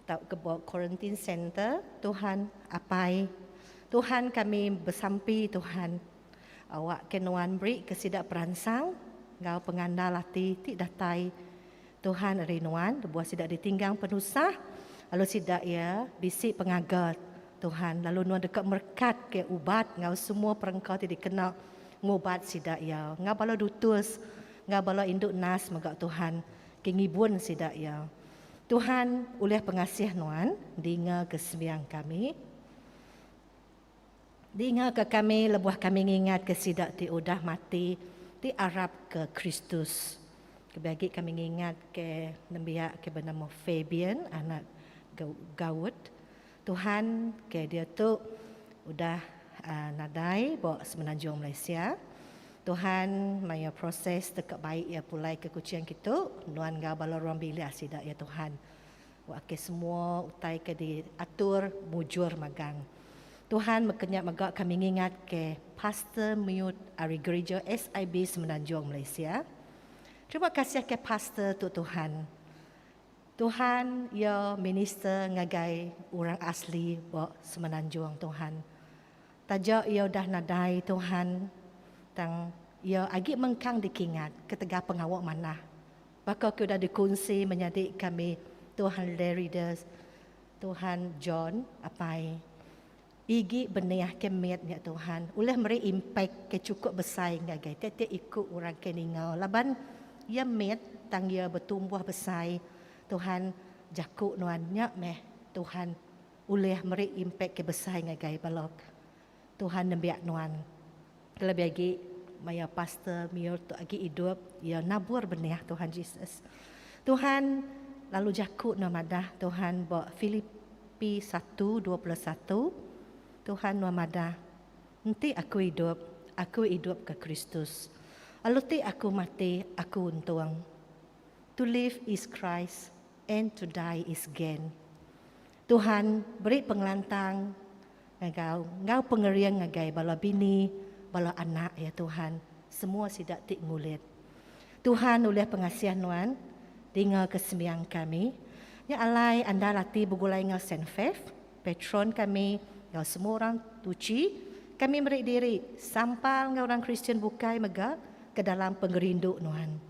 tauka ba quarantine center. Tuhan Apai, Tuhan kami besampi Tuhan awakka nuan beri ke sida peransang enggau pengandal ati ti datai Tuhan ari nuan lebuh sida ditinggang penusah lalu sida iya bisi pengaga Tuhan lalu nuan deka merekat ke ubat enggau semua perengka ti dikena ngubat sida iya enggau bala dutus enggau bala indu nas mega Tuhan ke ngibun sida iya. Tuhan ulih pengasih nuan dinga ke sembiang kami. Dinga ke kami lebuh kami ngingat ke sida ti udah mati ti arap ke Kristus. Kelebih agi kami ngingat ke nembiak ke benama Fabian anak Gaut. Tuhan ke diatu udah nadai ba Semenanjung Malaysia. Tuhan maya proses deka bai iya pulai ke Kuching kitu nuan enggau bala ruang bilik sida iya Tuhan. Wak ke semua utai ke diatur mujur magang. Tuhan meka nya mega kami ngingat ke Pastor Mute ari Gerija SIB Semenanjung Malaysia. Terima kasih ke pastor tu Tuhan. Tuhan iya minister ngagai orang asli ba Semenanjung Tuhan. Taja iya udah nadai Tuhan tang iya agi mengkang dikingat ketegal pengawa manah. Baka ke udah dikunsi menyadi kami Tuhan Larry Des, Tuhan John apai. Igi benih ke mit nya Tuhan ulih meri impact ke chukup besai ngagai tiap-tiap iku orang ke ninga laban iya mit tang iya betumbuh besai Tuhan jaku nuan nya meh Tuhan ulih meri impact ke besai ngagai bala Tuhan nembiak nuan. Kelebih agi maya Pastor Mior tu agi idup, iya nabur benih Tuhan Jesus. Tuhan lalu jaku nuan madah Tuhan ba Filipi 1:21, Tuhan nuan madah, Enti aku idup, aku idup ke Kristus. Lalu ti aku mati, aku untung. To live is Christ and to die is gain. Tuhan beri pengelantang Enggau enggau pengering ngagai bala bini, bala anak iya Tuhan, semua sida ti ngulit. Tuhan ulih pengasih nuan, dinga ke sembiang kami. Nya alai andal ati begulai enggau Saint Faith, patron kami, enggau semua orang tuchi, kami meri diri sampal enggau orang Kristian bukai mega ke dalam pengerindu nuan.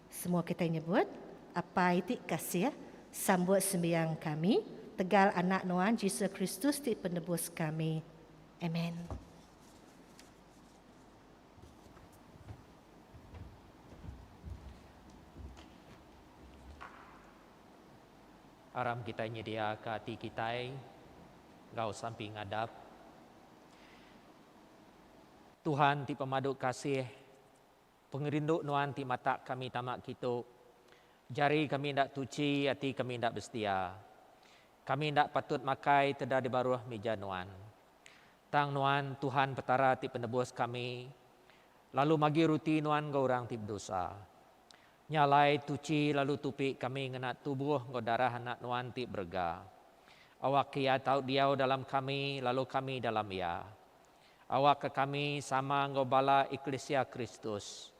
Semua kitai nyebut, Apai ti kasih, sambut sembiang kami, tegal Anak Nuan Jesus Kristus ti Penebus kami. Amen. Aram kitai nyediaka ati kitai enggau sampi ngadap Tuhan ti pemadu kasih. Pengerindu Nuan ti matak kami tama kitu. Jari kami enda tuchi, ati kami enda besetia. Kami enda patut makai teda di baruh mija Nuan. Tang Nuan, Tuhan Petara ti Penebus kami, lalu magi ruti Nuan enggau orang ti bedosa. Nya alai, tuchi lalu tupi kami ngena tubuh enggau darah Anak Nuan ti berega. Awakka Iya tau diau dalam kami lalu kami dalam Iya. Awakka kami sama enggau bala eklisia Kristus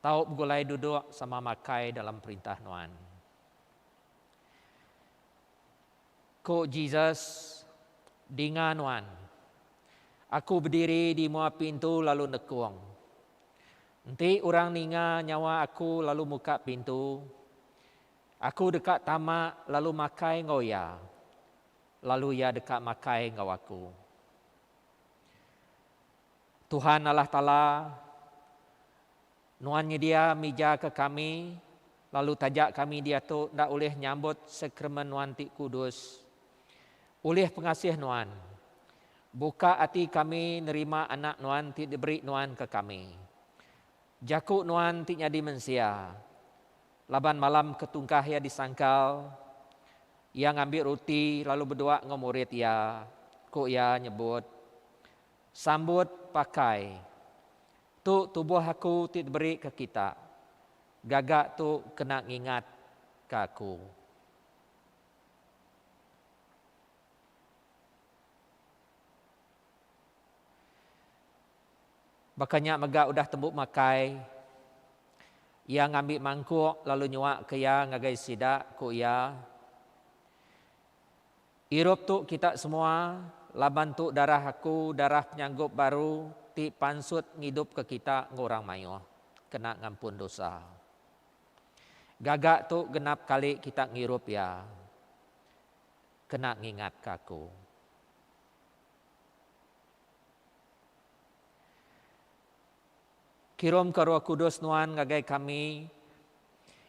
tau begulai duduk sama makai dalam Perintah Nuan. Ku Jesus, Dinga nuan. Aku bediri di mua pintu lalu nekung. Enti orang ninga nyawa aku lalu muka pintu, aku deka tama lalu makai enggau iya, lalu iya deka makai enggau aku. Tuhan Allah Taala, Nuan nyedia mija ke kami, lalu taja kami diatu enda ulih nyambut sakramen Nuan ti kudus. Ulih pengasih Nuan, buka ati kami nerima Anak Nuan ti diberi Nuan ke kami. Jaku Nuan ti nyadi mensia, laban malam ketungkah Iya disangkal, Iya ngambi ruti lalu bedua enggau murid iya, ku iya nyebut, Sambut pakai. Tu tubuh aku ti diberi ke kita. Gaga tu kena ngingatka aku. Baka nya mega udah tembu makai, iya ngambi mangkuk lalu nyuaka iya ngagai sida, ku iya, Irup tu kita semua, laban tu darah aku, darah penyanggup baru ti pansut ngidupka kita enggau orang mayuh, kena ngampun dosa. Gaga tu genap kali kita ngirup iya, kena ngingatka aku. Kirumka Roh Kudus Nuan ngagai kami,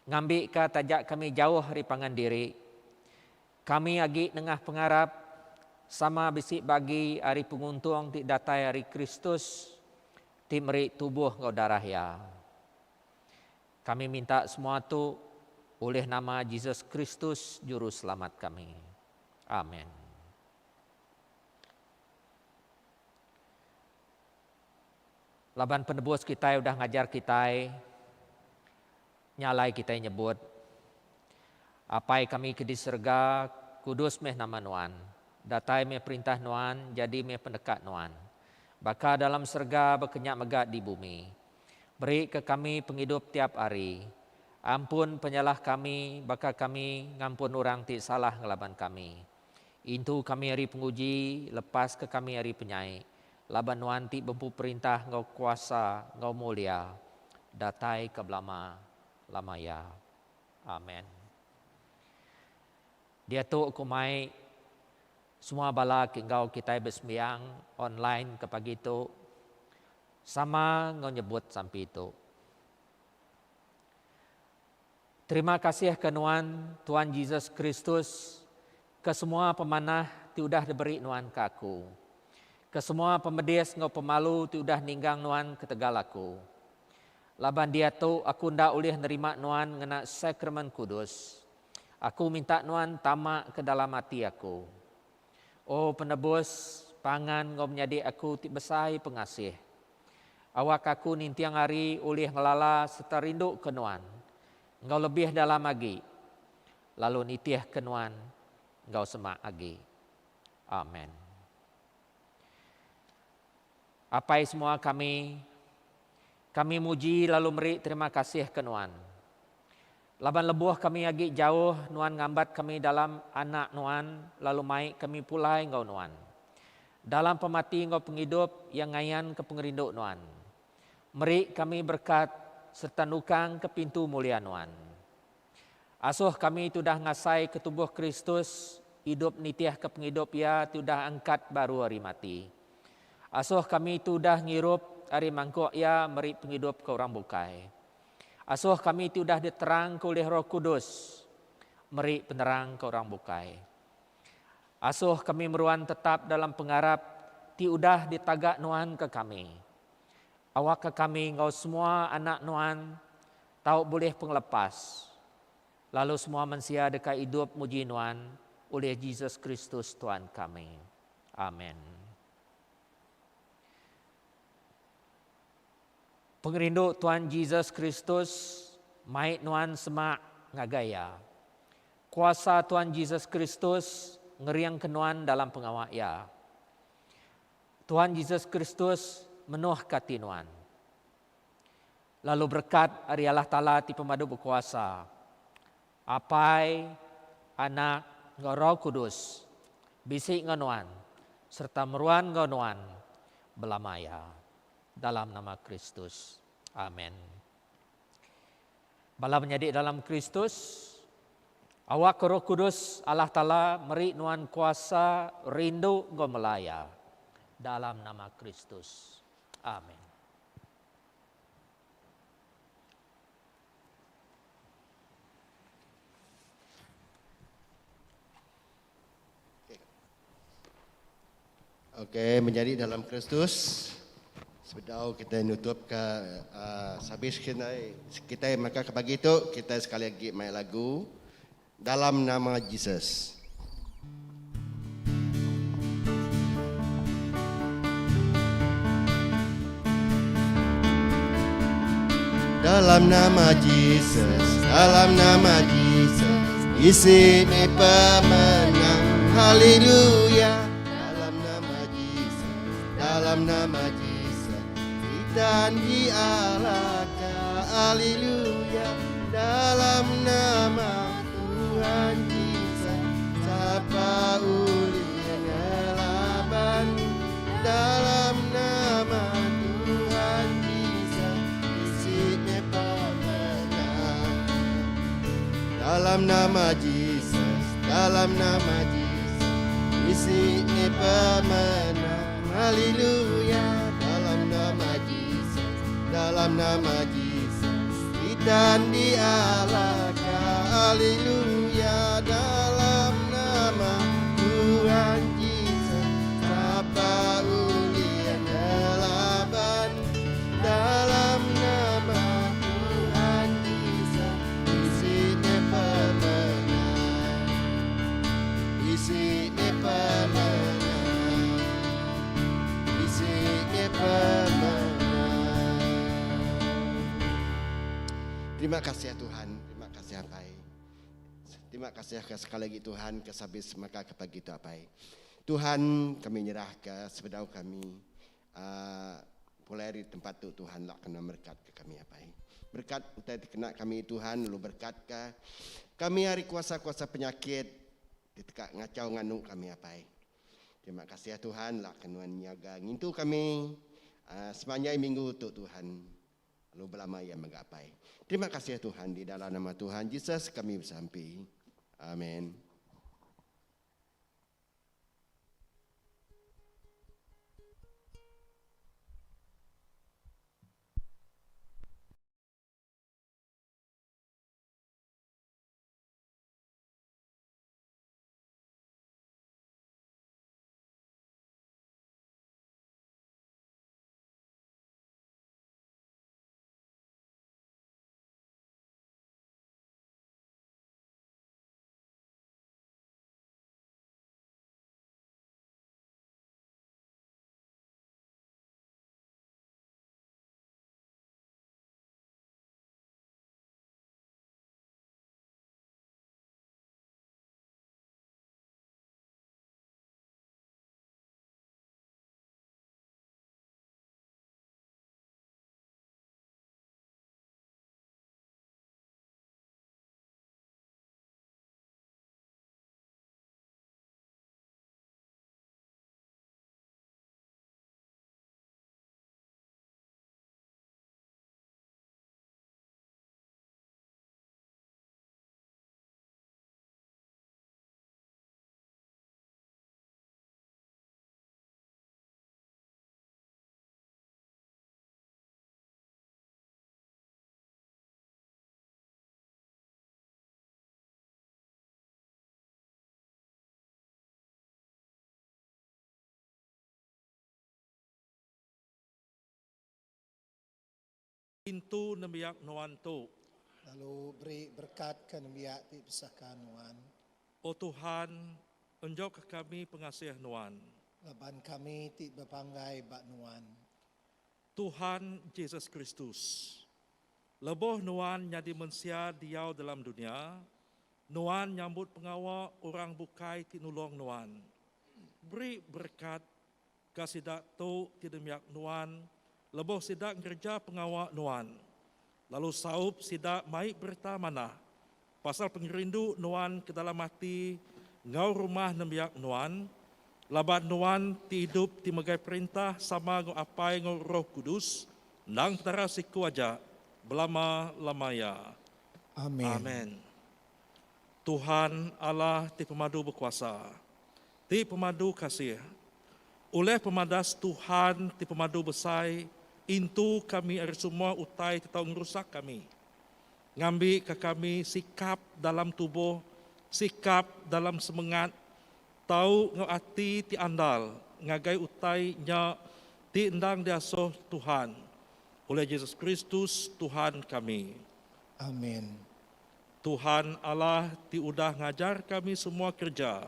ngambika taja kami jauh ari pangan diri, Kami agi nengah pengarap sama bisi bagi ari penguntung ti datai ari Kristus ti meri tubuh enggau darah iya. Kami minta semua tu ulih nama Jesus Kristus Juruselamat kami. Amen. Laban penebus kitai udah ngajar kitai, Nya alai kitai nyebut, Apai kami ke di serega, kudus meh nama Nuan. Datai meh perintah Nuan, jadi meh peneka Nuan. Baka dalam serega, baka nya mega di bumi. Beri ke kami pengidup tiap hari. Ampun penyalah kami, baka kami ngampun orang ti salah ngelaban kami. Intu kami ari penguji, lepaska kami ari penyai. Laban Nuan ti bempu perintah enggau kuasa enggau mulia datai ke belama lama iya. Amen. Diatu aku mai semua bala ke enggau kitai besembiang online ke pagi tu sama enggau nyebut sampi tu. Terima kasih ke Nuan, Tuan Jesus Kristus, ke semua pemanah ti udah diberi Nuan ke aku, ke semua pemedis enggau pemalu ti udah ninggang Nuan ketegal aku. Laban diatu aku enda ulih nerima Nuan ngena Sakramen Kudus, aku minta Nuan tama ke dalam ati aku. O Penebus, Pangan enggau menyadi aku ti besai pengasih, Awak aku ninting hari ulih ngelala sereta rinduka Nuan enggau lebih dalam agi, lalu nitihka Nuan enggau semak agi. Amen. Apai semua kami, kami muji lalu meri terima kasih ke Nuan. Laban lebuh kami agi jauh, Nuan ngambat kami dalam Anak Nuan lalu mai kami pulai enggau Nuan. Dalam pemati enggau pengidup, Iya ngayanka pengerindu Nuan. Meri kami berekat sereta nukangka pintu mulia Nuan. Asuh kami ti udah ngasaika tubuh Kristus idup nitihka pengidup Iya ti udah angkat baru ari mati. Asuh kami ti udah ngirup ari mangkuk Iya meri pengidup ke orang bukai. Asuh kami ti udah diterangka ulih Roh Kudus meri penerang ke orang bukai. Asuh kami meruan tetap dalam pengarap ti udah ditaga Nuan ke kami. Awakka kami enggau semua anak Nuan tau bulih pengelepas, lalu semua mensia deka idup muji Nuan ulih Jesus Kristus Tuan kami. Amen. Pengerindu Tuan Jesus Kristus mai nuan semak ngagai Iya. Kuasa Tuan Jesus Kristus ngeringka nuan dalam pengawa Iya. Tuan Jesus Kristus menuhka ati nuan. Lalu berekat ari Allah Taala ti Pemadu Bekuasa, Apai, Anak, enggau Roh Kudus bisi enggau nuan sereta meruan enggau nuan belama iya. Dalam nama Kristus. Amen. Bala menyadi dalam Kristus, awak ke Roh Kudus Allah Taala meri nuan kuasa rindu enggau melaya dalam nama Kristus. Amen. Okey, menyadi dalam Kristus, sebedau kita nutup ke uh, habis kita, kita maka ke pagi tu kita sekali lagi main lagu dalam nama Jesus. Dalam nama Jesus, dalam nama Jesus, isi mi pemenang. Haleluya. Dalam nama Jesus, dalam nama Jesus. Sitan dialahka Haleluya Dalam nama Tuhan Jesus Sapa ulih ngelaban Dalam nama Tuhan Jesus Bisi meh pemenang Dalam nama Jesus Dalam nama Jesus Bisi meh pemenang Haleluya Dalam nama Jesus Dalam nama Jesus Sitan dialahka Haleluya Dalam nama Tuhan Jesus Sapa ulih ngelaban Dalam nama Tuhan Jesus Bisi meh pemenang Bisi meh pemenang Bisi meh pemenang Terima kasih Tuhan, terima kasih Apai. Terima kasih ke sekali lagi Tuhan ke sabis maka ke pagi tu Apai. Tuhan kami nyerah ke sebedau kami uh, pulai ari tempat tu Tuhan lak kena merkat ke kami Apai. Berkat utai ti kena kami Tuhan lalu berkat ke kami ari kuasa-kuasa penyakit ti teka ngachau nganu kami Apai. Terima kasih Tuhan lak ke nuan nyaga ngintu kami uh, sepanjai minggu tu Tuhan. Lalu belama ia mega Apai. Terima kasih Tuhan di dalam nama Tuhan Jesus kami besampi. Amin. Intu nembiak nuan tu. Lalu beri berkat ke nembiak ti pesaka nuan. O Tuhan, enjok ke kami pengasih nuan. Laban kami ti bepanggai ba nuan. Tuhan Jesus Kristus. Lebuh nuan nyadi mensia diau dalam dunya, nuan nyambut pengawa orang bukai ti nulung nuan. Beri berekat ke sida tu ti nembiak nuan lebuh sida ngereja pengawa nuan, lalu saup sida mai berita manah pasal pengerindu nuan ke dalam ati enggau rumah nembiak nuan, laban nuan ti idup ti megai perintah sama enggau Apai enggau Roh Kudus, endang Petara siku aja, belama-lama iya. Amin. Amen. Tuhan Allah ti pemadu bekuasa, ti pemadu kasih, ulih pemadas Tuhan ti pemadu besai, intu kami ari semua utai ti tau ngerusak kami. Ngambi ke kami sikap dalam tubuh, sikap dalam semengat, tau enggau ati ti andal ngagai utai nya ti endang diasuh Tuhan. Oleh Jesus Kristus Tuhan kami. Amin. Tuhan Allah ti udah ngajar kami semua kerja.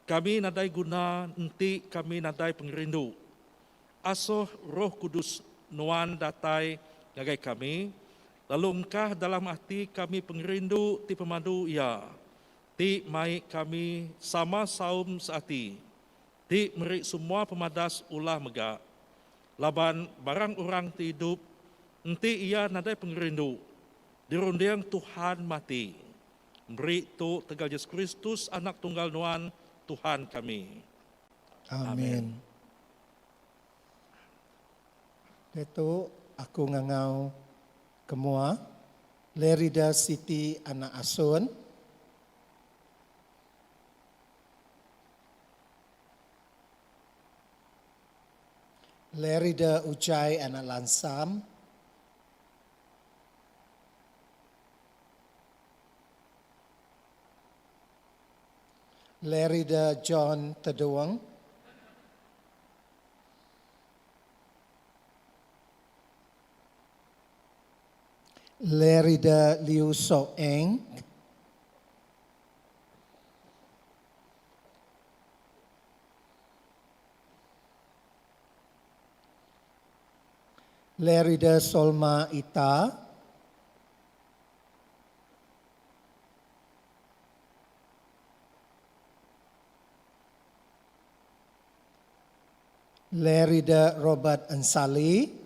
Kami nadai guna enti kami nadai pengerindu. Asuh Roh Kudus nuan datai ngagai kami, lalu engkah dalam ati kami pengerindu ti pemadu ia, ti mai kami sama saum seati, ti meri semua pemadas ulah mega. Laban barang orang ti idup enti iya nadai pengerindu, dirunding Tuhan mati. Meri tu tegal Jesus Kristus Anak Tunggal Nuan, Tuhan kami. Amin. Diatu aku ngangau ke mua Lerida Siti anak Asun. Lerida Ujai anak Lansam. Lerida John Teduong. Lerida Liu Sok Eng. Lerida Solma Ita. Lerida Robert Ensali.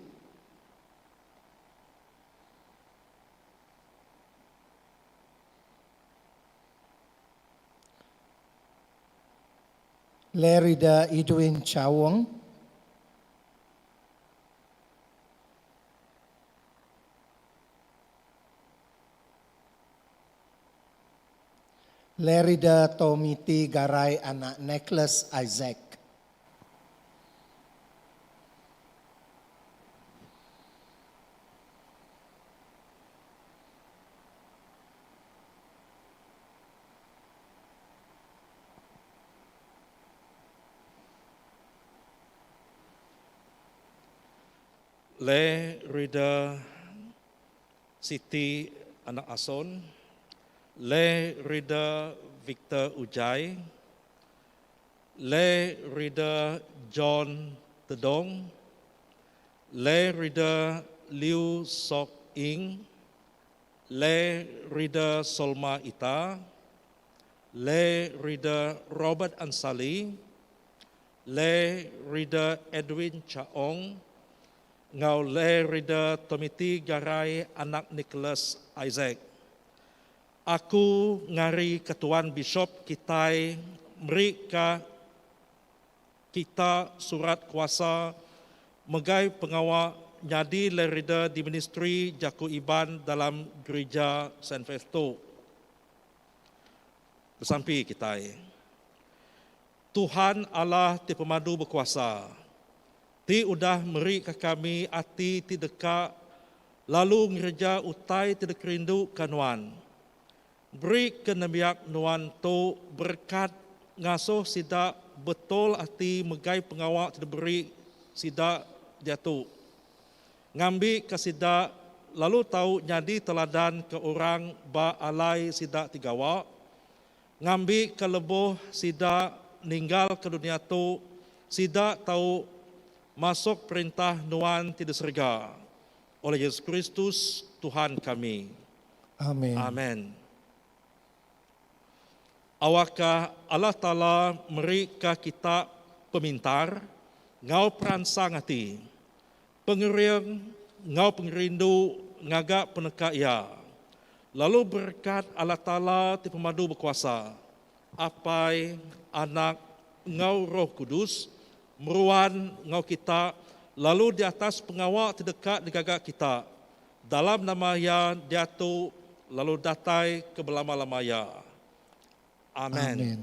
Lerida Edwin Chawong. Lerida Tomiti Garai anak Nicholas Isaac. Le Rida Siti anak Ason, Le Rida Victor Ujai, Le Rida John Tedong, Le Rida Liu Sok Ing, Le Rida Solma Ita, Le Rida Robert Ansali, Le Rida Edwin Chaong, enggau Le Rida Tomiti Garai anak Nicholas Isaac. Aku ngari ke Tuan Bishop kitai meri ka kita surat kuasa megai pengawa nyadi Le Rida di Ministri Jaku Iban dalam Gerija Saint Faith tu. Besampi kitai. Tuhan Allah ti pemadu bekuasa, ti udah merika kami ati ti deka lalu ngereja utai ti dikerinduka Nuan. Beri ke nembiak Nuan tu berekat ngasuh sida betul ati megai pengawa ti diberi sida diatu. Ngambika sida lalu tau nyadi teladan ke orang ba alai sida ti gawa, ngambika lebuh sida ninggalka dunya tu, sida tau masuk Perintah Nuan ti di serega. Oleh Jesus Kristus, Tuhan kami. Amin. Amen. Awakka Allah Taala merika kita pemintar enggau peransang ati, pengering enggau pengerindu ngaga peneka Iya. Lalu berekat Allah Taala ti pemadu bekuasa, Apai, Anak, enggau Roh Kudus, meruan enggau kita lalu di atas pengawa ti deka digaga kita, dalam nama Iya diatu lalu datai ke belama-lama iya. Amen. Amen.